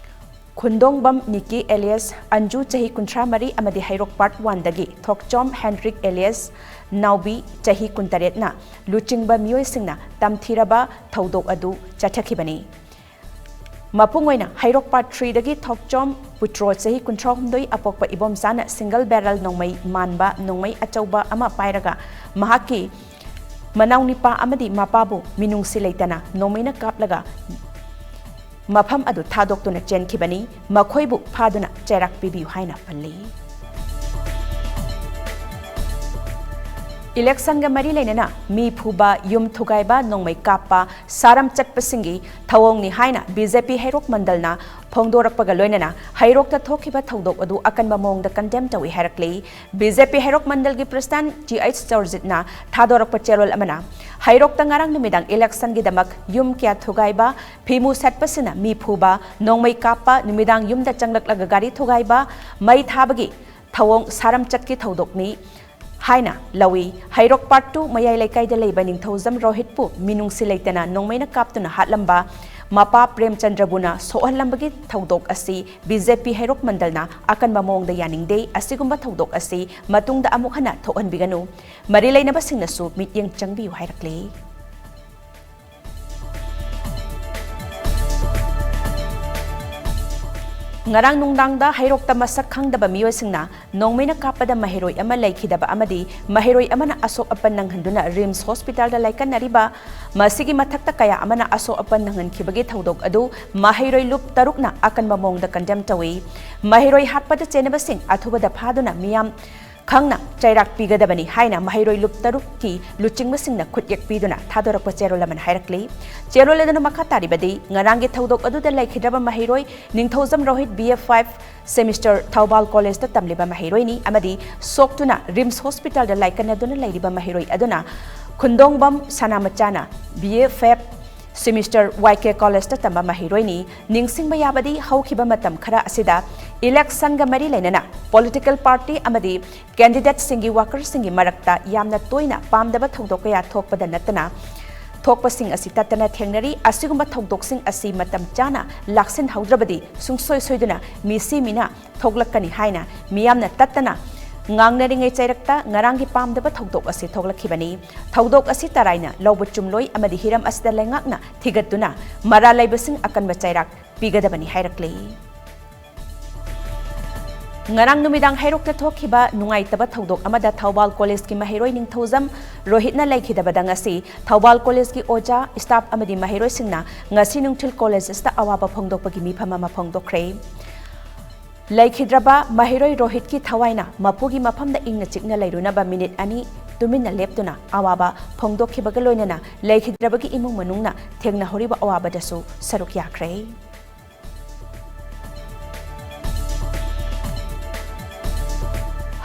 ꯈꯨꯟꯗꯣꯡꯕꯝ ꯅꯤꯀꯤ ꯑꯦꯂꯤꯌꯥꯁ ꯑꯟꯖꯨ, ꯆꯍꯤ ꯀꯨꯟꯊ꯭ꯔꯥꯃꯔꯤ, ꯑꯃꯗꯤ ꯍꯩꯔꯣꯛ ꯄꯥꯔꯠ ꯋꯥꯟꯗꯒꯤ ꯊꯣꯛꯆꯣꯝ ꯍꯦꯟꯗ꯭ꯔꯤꯛ ꯑꯦꯂꯤꯌꯥꯁ ꯅꯥꯎꯕꯤ, ꯆꯍꯤ ꯀꯨꯟꯇꯔꯦꯠꯅ ꯂꯨꯆꯤꯡꯕ ꯃꯤꯑꯣꯏꯁꯤꯡꯅ ꯇꯝꯊꯤꯔꯕ ꯊꯧꯗꯣꯛ ꯑꯗꯨ ꯆꯠꯊꯈꯤꯕꯅꯤ꯫ ꯃꯄꯨꯡ ꯑꯣꯏꯅ ꯍꯩꯔꯣꯛ ꯄꯥꯔꯠ ꯊ꯭ꯔꯤꯗꯒꯤ ꯊꯣꯛꯆꯣꯝ ꯄꯨꯇ꯭ꯔꯣ, ꯆꯍꯤ ꯀꯨꯟꯊ꯭ꯔꯥꯍꯨꯝꯗꯣꯏ, ꯑꯄꯣꯛꯄ ꯏꯕꯣꯝꯆꯥꯅ ꯁꯤꯡꯒꯜ ꯕꯦꯔꯦꯜ ꯅꯣꯡꯃꯩ ꯃꯥꯟꯕ ꯅꯣꯡꯃꯩ ꯑꯆꯧꯕ ꯑꯃ ꯄꯥꯏꯔꯒ ꯃꯍꯥꯛꯀꯤ ꯃꯅꯥꯎꯅꯤꯄꯥ ꯑꯃꯗꯤ ꯃꯄꯥꯕꯨ ꯃꯤꯅꯨꯡꯁꯤ ꯂꯩꯇꯅ ꯅꯣꯡꯃꯩꯅ ꯀꯥꯞꯂꯒ ꯃꯐꯝ ꯑꯗꯨ ꯊꯥꯗꯣꯛꯇꯨꯅ ꯆꯦꯟꯈꯤꯕꯅꯤ꯫ ꯃꯈꯣꯏꯕꯨ ꯐꯥꯗꯨꯅ ꯆꯩꯔꯥꯛ ꯄꯤꯕꯤꯌꯨ ꯍꯥꯏꯅ ꯄꯜꯂꯤ꯫ ꯏꯂꯦꯛꯁꯟꯒ ꯃꯔꯤ ꯂꯩꯅꯅ ꯃꯤ ꯐꯨꯕ, ꯌꯨꯝ ꯊꯨꯒꯥꯏꯕ, ꯅꯣꯡꯃꯩ ꯀꯥꯞꯄ, ꯁꯥꯔꯝ ꯆꯠꯄꯁꯤꯡꯒꯤ ꯊꯧꯑꯣꯡꯅꯤ ꯍꯥꯏꯅ ꯕꯤ ꯖꯦ ꯄꯤ ꯍꯩꯔꯣꯛ ꯃꯟꯗꯜꯅ ꯐꯣꯡꯗꯣꯔꯛꯄꯒ ꯂꯣꯏꯅꯅ ꯍꯩꯔꯣꯛꯇ ꯊꯣꯛꯈꯤꯕ ꯊꯧꯗꯣꯛ ꯑꯗꯨ ꯑꯀꯟꯕ ꯃꯑꯣꯡꯗ ꯀꯟꯗꯦꯝ ꯇꯧꯏ ꯍꯥꯏꯔꯛꯂꯤ꯫ ꯕꯤ ꯖꯦ ꯄꯤ ꯍꯩꯔꯣꯛ ꯃꯟꯗꯜꯒꯤ ꯄ꯭ꯔꯁꯤꯗꯦꯟꯠ ꯇꯤ ꯑꯩꯆ ꯆꯧꯔꯖꯤꯠꯅ ꯊꯥꯗꯣꯔꯛꯄ ꯆꯦꯔꯣꯜ ꯑꯃꯅ ꯍꯩꯔꯣꯛꯇ ꯉꯔꯥꯡ ꯅꯨꯃꯤꯗꯥꯡ ꯏꯂꯦꯛꯁꯟꯒꯤꯗꯃꯛ ꯌꯨꯝ ꯀꯌꯥ ꯊꯨꯒꯥꯏꯕ, ꯐꯤꯃꯨ ꯁꯦꯠꯄꯁꯤꯡꯅ ꯃꯤ ꯐꯨꯕ, ꯅꯣꯡꯃꯩ ꯀꯥꯞꯄ, ꯅꯨꯃꯤꯗꯥꯡ ꯌꯨꯝꯗ ꯆꯪꯂꯛꯂꯒ ꯒꯥꯔꯤ ꯊꯨꯒꯥꯏꯕ, ꯃꯩ ꯊꯥꯕꯒꯤ ꯊꯧꯑꯣꯡ ꯁꯥꯔꯝ ꯆꯠꯀꯤ ꯊꯧꯗꯣꯛꯅꯤ ꯍꯥꯏꯅ ꯂꯧꯏ꯫ ꯍꯩꯔꯣꯛ ꯄꯥꯔꯠ ꯇꯨ ꯃꯌꯥꯏ ꯂꯩꯀꯥꯏꯗ ꯂꯩꯕ ꯅꯤꯡꯊꯧꯖꯝ ꯔꯣꯍꯤꯠꯄꯨ ꯃꯤꯅꯨꯡꯁꯤ ꯂꯩꯇꯅ ꯅꯣꯡꯃꯩꯅ ꯀꯥꯞꯇꯨꯅ ꯍꯥꯠꯂꯝꯕ ꯃꯄꯥ ꯄ꯭ꯔꯦꯝꯆꯟꯗ꯭ꯔꯕꯨꯅ ꯁꯣꯛꯍꯜꯂꯝꯕꯒꯤ ꯊꯧꯗꯣꯛ ꯑꯁꯤ ꯕꯤ ꯖꯦ ꯄꯤ ꯍꯩꯔꯣꯛ ꯃꯟꯗꯜꯅ ꯑꯀꯟꯕ ꯃꯑꯣꯡꯗ ꯌꯥꯅꯤꯡꯗꯦ꯫ ꯑꯁꯤꯒꯨꯝꯕ ꯊꯧꯗꯣꯛ ꯑꯁꯤ ꯃꯇꯨꯡꯗ ꯑꯃꯨꯛ ꯍꯟꯅ ꯊꯣꯛꯍꯟꯕꯤꯒꯅꯨ꯫ ꯃꯔꯤ ꯂꯩꯅꯕꯁꯤꯡꯅꯁꯨ ꯃꯤꯠꯌꯦꯡ ꯆꯪꯕꯤꯌꯨ ꯍꯥꯏꯔꯛꯂꯤ꯫ ꯉꯔꯥꯡ ꯅꯨꯡꯗꯥꯡꯗ ꯍꯩꯔꯣꯛꯇ ꯃꯁꯛ ꯈꯪꯗꯕ ꯃꯤꯑꯣꯏꯁꯤꯡꯅ ꯅꯣꯡꯃꯩꯅ ꯀꯥꯞꯄꯗ ꯃꯍꯩꯔꯣꯏ ꯑꯃ ꯂꯩꯈꯤꯗꯕ ꯑꯃꯗꯤ ꯃꯍꯩꯔꯣꯏ ꯑꯃꯅ ꯑꯁꯣꯛ ꯑꯄꯟ ꯅꯪꯍꯟꯗꯨꯅ ꯔꯤꯝꯁ ꯍꯣꯁꯄꯤꯇꯥꯜꯗ ꯂꯥꯏꯀꯠꯅꯔꯤꯕ, ꯃꯁꯤꯒꯤ ꯃꯊꯛꯇ ꯀꯌꯥ ꯑꯃꯅ ꯑꯁꯣꯛ ꯑꯄꯟ ꯅꯪꯍꯟꯈꯤꯕꯒꯤ ꯊꯧꯗꯣꯛ ꯑꯗꯨ ꯃꯍꯩꯔꯣꯏ ꯂꯨꯞ ꯇꯔꯨꯛꯅ ꯑꯀꯟꯕ ꯃꯑꯣꯡꯗ ꯀꯟꯗꯦꯝ ꯇꯧꯏ꯫ ꯃꯍꯩꯔꯣꯏ ꯍꯥꯠꯄꯗ ꯆꯦꯟꯅꯕꯁꯤꯡ ꯑꯊꯨꯕꯗ ꯐꯥꯗꯨꯅ ꯃꯤꯌꯥꯝ ꯈꯪꯅ ꯆꯩꯔꯥꯛ ꯄꯤꯒꯗꯕꯅꯤ ꯍꯥꯏꯅ ꯃꯍꯩꯔꯣꯏ ꯂꯨꯞ ꯇꯔꯨꯛꯀꯤ ꯂꯨꯆꯤꯡꯕꯁꯤꯡꯅ ꯈꯨꯠꯌꯦꯛ ꯄꯤꯗꯨꯅ ꯊꯥꯗꯣꯔꯛꯄ ꯆꯦꯔꯣꯜ ꯑꯃꯅ ꯍꯥꯏꯔꯛꯂꯤ꯫ ꯆꯦꯔꯣꯜ ꯑꯗꯨꯅ ꯃꯈꯥ ꯇꯥꯔꯤꯕꯗꯤ, ꯉꯔꯥꯡꯒꯤ ꯊꯧꯗꯣꯛ ꯑꯗꯨꯗ ꯂꯩꯈꯤꯗ꯭ꯔꯕ ꯃꯍꯩꯔꯣꯏ ꯅꯤꯡꯊꯧꯖꯝ Rohit, B A five semester, Thoubal ꯀꯣꯂꯦꯖꯇ ꯇꯝꯂꯤꯕ ꯃꯍꯩꯔꯣꯏꯅꯤ ꯑꯃꯗꯤ ꯁꯣꯛꯇꯨꯅ ꯔꯤꯝꯁ ꯍꯣꯁꯄꯤꯇꯥꯜꯗ ꯂꯥꯏꯀꯠꯅꯗꯨꯅ ꯂꯩꯔꯤꯕ ꯃꯍꯩꯔꯣꯏ ꯑꯗꯨꯅ ꯈꯨꯟꯗꯣꯡꯕꯝ ꯁꯅꯥꯃꯆꯥꯅ, B A five semester, Y K ꯀꯣꯂꯦꯖꯇ ꯇꯝꯕ ꯃꯍꯩꯔꯣꯏꯅꯤ꯫ ꯅꯤꯡꯁꯤꯡꯕ ꯌꯥꯕꯗꯤ, ꯍꯧꯈꯤꯕ ꯃꯇꯝ ꯈꯔ ꯑꯁꯤꯗ ꯏꯂꯦꯛꯁꯟꯒ ꯃꯔꯤ ꯂꯩꯅꯅ ꯄꯣꯂꯤꯇꯤꯀꯦꯜ ꯄꯥꯔꯇꯤ ꯑꯃꯗꯤ ꯀꯦꯟꯗꯤꯗꯦꯠꯁꯤꯡꯒꯤ ꯋꯥꯀꯔꯁꯤꯡꯒꯤ ꯃꯔꯛꯇ ꯌꯥꯝꯅ ꯇꯣꯏꯅ ꯄꯥꯝꯗꯕ ꯊꯧꯗꯣꯛ ꯀꯌꯥ ꯊꯣꯛꯄꯗ ꯅꯠꯇꯅ, ꯊꯣꯛꯄꯁꯤꯡ ꯑꯁꯤ ꯇꯠꯇꯅ ꯊꯦꯡꯅꯔꯤ꯫ ꯑꯁꯤꯒꯨꯝꯕ ꯊꯧꯗꯣꯛꯁꯤꯡ ꯑꯁꯤ ꯃꯇꯝ ꯆꯥꯅ ꯂꯥꯛꯁꯤꯟꯍꯧꯗ꯭ꯔꯕꯗꯤ ꯁꯨꯡꯁꯣꯏ ꯁꯣꯏꯗꯅ ꯃꯤꯁꯤ ꯃꯤꯅ ꯊꯣꯛꯂꯛꯀꯅꯤ ꯍꯥꯏꯅ ꯃꯤꯌꯥꯝꯅ ꯇꯠꯇꯅ ꯉꯥꯡꯅꯔꯤꯉꯩ ꯆꯩꯔꯛꯇ ꯉꯔꯥꯡꯒꯤ ꯄꯥꯝꯗꯕ ꯊꯧꯗꯣꯛ ꯑꯁꯤ ꯊꯣꯛꯂꯛꯈꯤꯕꯅꯤ꯫ ꯊꯧꯗꯣꯛ ꯑꯁꯤ ꯇꯔꯥꯏꯅ ꯂꯧꯕ ꯆꯨꯝꯂꯣꯏ ꯑꯃꯗꯤ ꯍꯤꯔꯝ ꯑꯁꯤꯗ ꯂꯩꯉꯥꯛꯅ ꯊꯤꯒꯠꯇꯨꯅ ꯃꯔꯥꯜ ꯂꯩꯕꯁꯤꯡ ꯑꯀꯟꯕ ꯆꯩꯔꯥꯛ ꯄꯤꯒꯗꯕꯅꯤ ꯍꯥꯏꯔꯛꯂꯤ꯫ ꯉꯔꯥꯡ ꯅꯨꯃꯤꯗꯥꯡ ꯍꯩꯔꯣꯛꯇ ꯊꯣꯛꯈꯤꯕ ꯅꯨꯡꯉꯥꯏꯇꯕ ꯊꯧꯗꯣꯛ ꯑꯃꯗ ꯊꯧꯕꯥꯜ ꯀꯣꯂꯦꯖꯀꯤ ꯃꯍꯩꯔꯣꯏ ꯅꯤꯡꯊꯧꯖꯝ ꯔꯣꯍꯤꯠꯅ ꯂꯩꯈꯤꯗꯕꯗ ꯉꯁꯤ ꯊꯧꯕꯥꯜ ꯀꯣꯂꯦꯖꯀꯤ ꯑꯣꯖꯥ, staff ꯑꯃꯗꯤ ꯃꯍꯩꯔꯣꯏꯁꯤꯡꯅ ꯉꯁꯤ ꯅꯨꯡꯊꯤꯜ ꯀꯣꯂꯦꯖ ꯑꯁꯤꯗ ꯑꯋꯥꯕ ꯐꯣꯡꯗꯣꯛꯄꯒꯤ ꯃꯤꯐꯝ ꯑꯃ ꯐꯣꯡꯗꯣꯛꯈ꯭ꯔꯦ꯫ ꯂꯩꯈꯤꯗ꯭ꯔꯕ ꯃꯍꯩꯔꯣꯏ ꯔꯣꯍꯤꯠꯀꯤ ꯊꯋꯥꯏꯅ ꯃꯄꯨꯒꯤ ꯃꯐꯝꯗ ꯏꯪꯅ ꯆꯤꯛꯅ ꯂꯩꯔꯨꯅꯕ ꯃꯤꯅꯤꯠ ꯑꯅꯤ ꯇꯨꯃꯤꯟꯅ ꯂꯦꯞꯇꯨꯅ ꯑꯋꯥꯕ ꯐꯣꯡꯗꯣꯛꯈꯤꯕꯒ ꯂꯣꯏꯅꯅ ꯂꯩꯈꯤꯗ꯭ꯔꯕꯒꯤ ꯏꯃꯨꯡ ꯃꯅꯨꯡꯅ ꯊꯦꯡꯅꯍꯧꯔꯤꯕ ꯑꯋꯥꯕꯗꯁꯨ ꯁꯔꯨꯛ ꯌꯥꯈ꯭ꯔꯦ꯫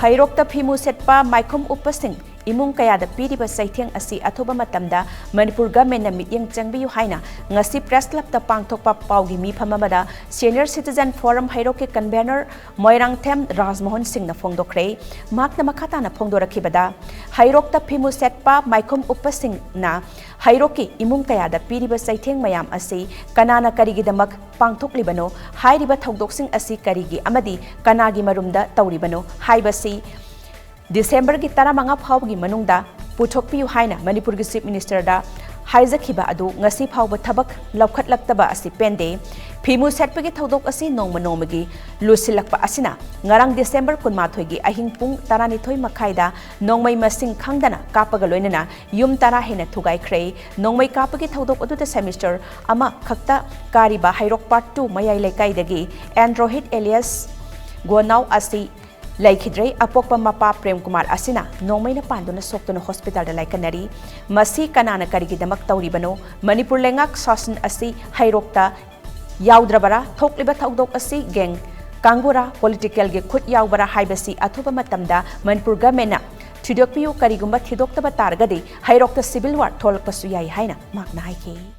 ꯍꯩꯔꯣꯛꯇ ꯐꯤꯃꯨ ꯁꯦꯠꯄ ꯃꯥꯏꯈꯨꯝ ꯎꯞꯄꯁꯤꯡ ꯏꯃꯨꯡ ꯀꯌꯥꯗ ꯄꯤꯔꯤꯕ ꯆꯩꯊꯦꯡ ꯑꯁꯤ ꯑꯊꯨꯕ ꯃꯇꯝꯗ ꯃꯅꯤꯄꯨꯔ ꯒꯃꯦꯟꯅ ꯃꯤꯠꯌꯦꯡ ꯆꯪꯕꯤꯌꯨ ꯍꯥꯏꯅ ꯉꯁꯤ ꯄ꯭ꯔꯦꯁ ꯀ꯭ꯂꯕꯇ ꯄꯥꯡꯊꯣꯛꯄ ꯄꯥꯎꯒꯤ ꯃꯤꯐꯝ ꯑꯃꯗ Senior Citizen Forum ꯍꯩꯔꯣꯛꯀꯤ convener Moirangthem ꯔꯥꯖꯃꯣꯍꯟ ꯁꯤꯡꯅ ꯐꯣꯡꯗꯣꯛꯈ꯭ꯔꯦ꯫ ꯃꯍꯥꯛꯅ ꯃꯈꯥ ꯇꯥꯅ ꯐꯣꯡꯗꯣꯔꯛꯈꯤꯕꯗ, ꯍꯩꯔꯣꯛꯇ ꯐꯤꯃꯨ ꯁꯦꯠꯄ ꯃꯥꯏꯈꯨꯝ ꯎꯞꯄꯁꯤꯡꯅ ꯍꯩꯔꯣꯛꯀꯤ ꯏꯃꯨꯡ ꯀꯌꯥꯗ ꯄꯤꯔꯤꯕ ꯆꯩꯊꯦꯡ ꯃꯌꯥꯝ ꯑꯁꯤ ꯀꯅꯥꯅ ꯀꯔꯤꯒꯤꯗꯃꯛ ꯄꯥꯡꯊꯣꯛꯂꯤꯕꯅꯣ, ꯍꯥꯏꯔꯤꯕ ꯊꯧꯗꯣꯛꯁꯤꯡ ꯑꯁꯤ ꯀꯔꯤꯒꯤ ꯑꯃꯗꯤ ꯀꯅꯥꯒꯤ ꯃꯔꯨꯝꯗ ꯇꯧꯔꯤꯕꯅꯣ ꯍꯥꯏꯕꯁꯤ ꯗꯤꯁꯦꯝꯕꯔꯒꯤ ꯇꯔꯥꯃꯉꯥ ꯐꯥꯎꯕꯒꯤ ꯃꯅꯨꯡꯗ ꯄꯨꯊꯣꯛꯄꯤꯌꯨ ꯍꯥꯏꯅ ꯃꯅꯤꯄꯨꯔꯒꯤ Chief Ministerꯗ ꯍꯥꯏꯖꯈꯤꯕ ꯑꯗꯨ ꯉꯁꯤ ꯐꯥꯎꯕ ꯊꯕꯛ ꯂꯧꯈꯠꯂꯛꯇꯕ ꯑꯁꯤ ꯄꯦꯟꯗꯦ꯫ ꯐꯤꯃꯨ ꯁꯦꯠꯄꯒꯤ ꯊꯧꯗꯣꯛ ꯑꯁꯤ ꯅꯣꯡꯃ ꯅꯣꯡꯃꯒꯤ ꯂꯨꯁꯤꯜꯂꯛꯄ ꯑꯁꯤꯅ ꯉꯔꯥꯡ ꯗꯤꯁꯦꯝꯕꯔ ꯀꯨꯟꯃꯥꯊꯣꯏꯒꯤ ꯑꯍꯤꯡ ꯄꯨꯡ ꯇꯔꯥꯅꯤꯊꯣꯏ ꯃꯈꯥꯏꯗ ꯅꯣꯡꯃꯩ ꯃꯁꯤꯡ ꯈꯪꯗꯅ ꯀꯥꯞꯄꯒ ꯂꯣꯏꯅꯅ ꯌꯨꯝ ꯇꯔꯥ ꯍꯦꯟꯅ ꯊꯨꯒꯥꯏꯈ꯭ꯔꯦ꯫ ꯅꯣꯡꯃꯩ ꯀꯥꯞꯄꯒꯤ ꯊꯧꯗꯣꯛ ꯑꯗꯨꯗ semester ꯑꯃꯈꯛꯇ ꯀꯥꯔꯤꯕ ꯍꯩꯔꯣꯛ Part two ꯃꯌꯥꯏ ꯂꯩꯀꯥꯏꯗꯒꯤ ꯑꯦꯟ ꯔꯣꯍꯤꯠ alias ꯒꯣꯅꯥꯎ ꯑꯁꯤ ꯂꯩꯈꯤꯗ꯭ꯔꯦ꯫ ꯑꯄꯣꯛꯄ ꯃꯄꯥ ꯄ꯭ꯔꯦꯝ ꯀꯨꯃꯥꯔ ꯑꯁꯤꯅ ꯅꯣꯡꯃꯩꯅ ꯄꯥꯟꯗꯨꯅ ꯁꯣꯛꯇꯨꯅ ꯍꯣꯁꯄꯤꯇꯥꯜꯗ ꯂꯥꯏꯀꯠꯅꯔꯤ꯫ ꯃꯁꯤ ꯀꯅꯥꯅ ꯀꯔꯤꯒꯤꯗꯃꯛ ꯇꯧꯔꯤꯕꯅꯣ? ꯃꯅꯤꯄꯨꯔ ꯂꯩꯉꯥꯛ ꯁꯥꯁꯟ ꯑꯁꯤ ꯍꯩꯔꯣꯛꯇ ꯌꯥꯎꯗ꯭ꯔꯕꯔꯥ? ꯊꯣꯛꯂꯤꯕ ꯊꯧꯗꯣꯛ ꯑꯁꯤ ꯒꯦꯡ ꯀꯥꯡꯕꯨꯔꯥ, ꯄꯣꯂꯤꯇꯤꯀꯦꯜꯒꯤ ꯈꯨꯠ ꯌꯥꯎꯕꯔꯥ ꯍꯥꯏꯕꯁꯤ ꯑꯊꯨꯕ ꯃꯇꯝꯗ ꯃꯅꯤꯄꯨꯔ ꯒꯃꯦꯟꯅ ꯊꯤꯗꯣꯛꯄꯤꯌꯨ꯫ ꯀꯔꯤꯒꯨꯝꯕ ꯊꯤꯗꯣꯛꯇꯕ ꯇꯥꯔꯒꯗꯤ ꯍꯩꯔꯣꯛꯇ ꯁꯤꯚꯤꯜ ꯋꯥꯔ ꯊꯣꯛꯂꯛꯄꯁꯨ ꯌꯥꯏ ꯍꯥꯏꯅ ꯃꯍꯥꯛꯅ ꯍꯥꯏꯈꯤ꯫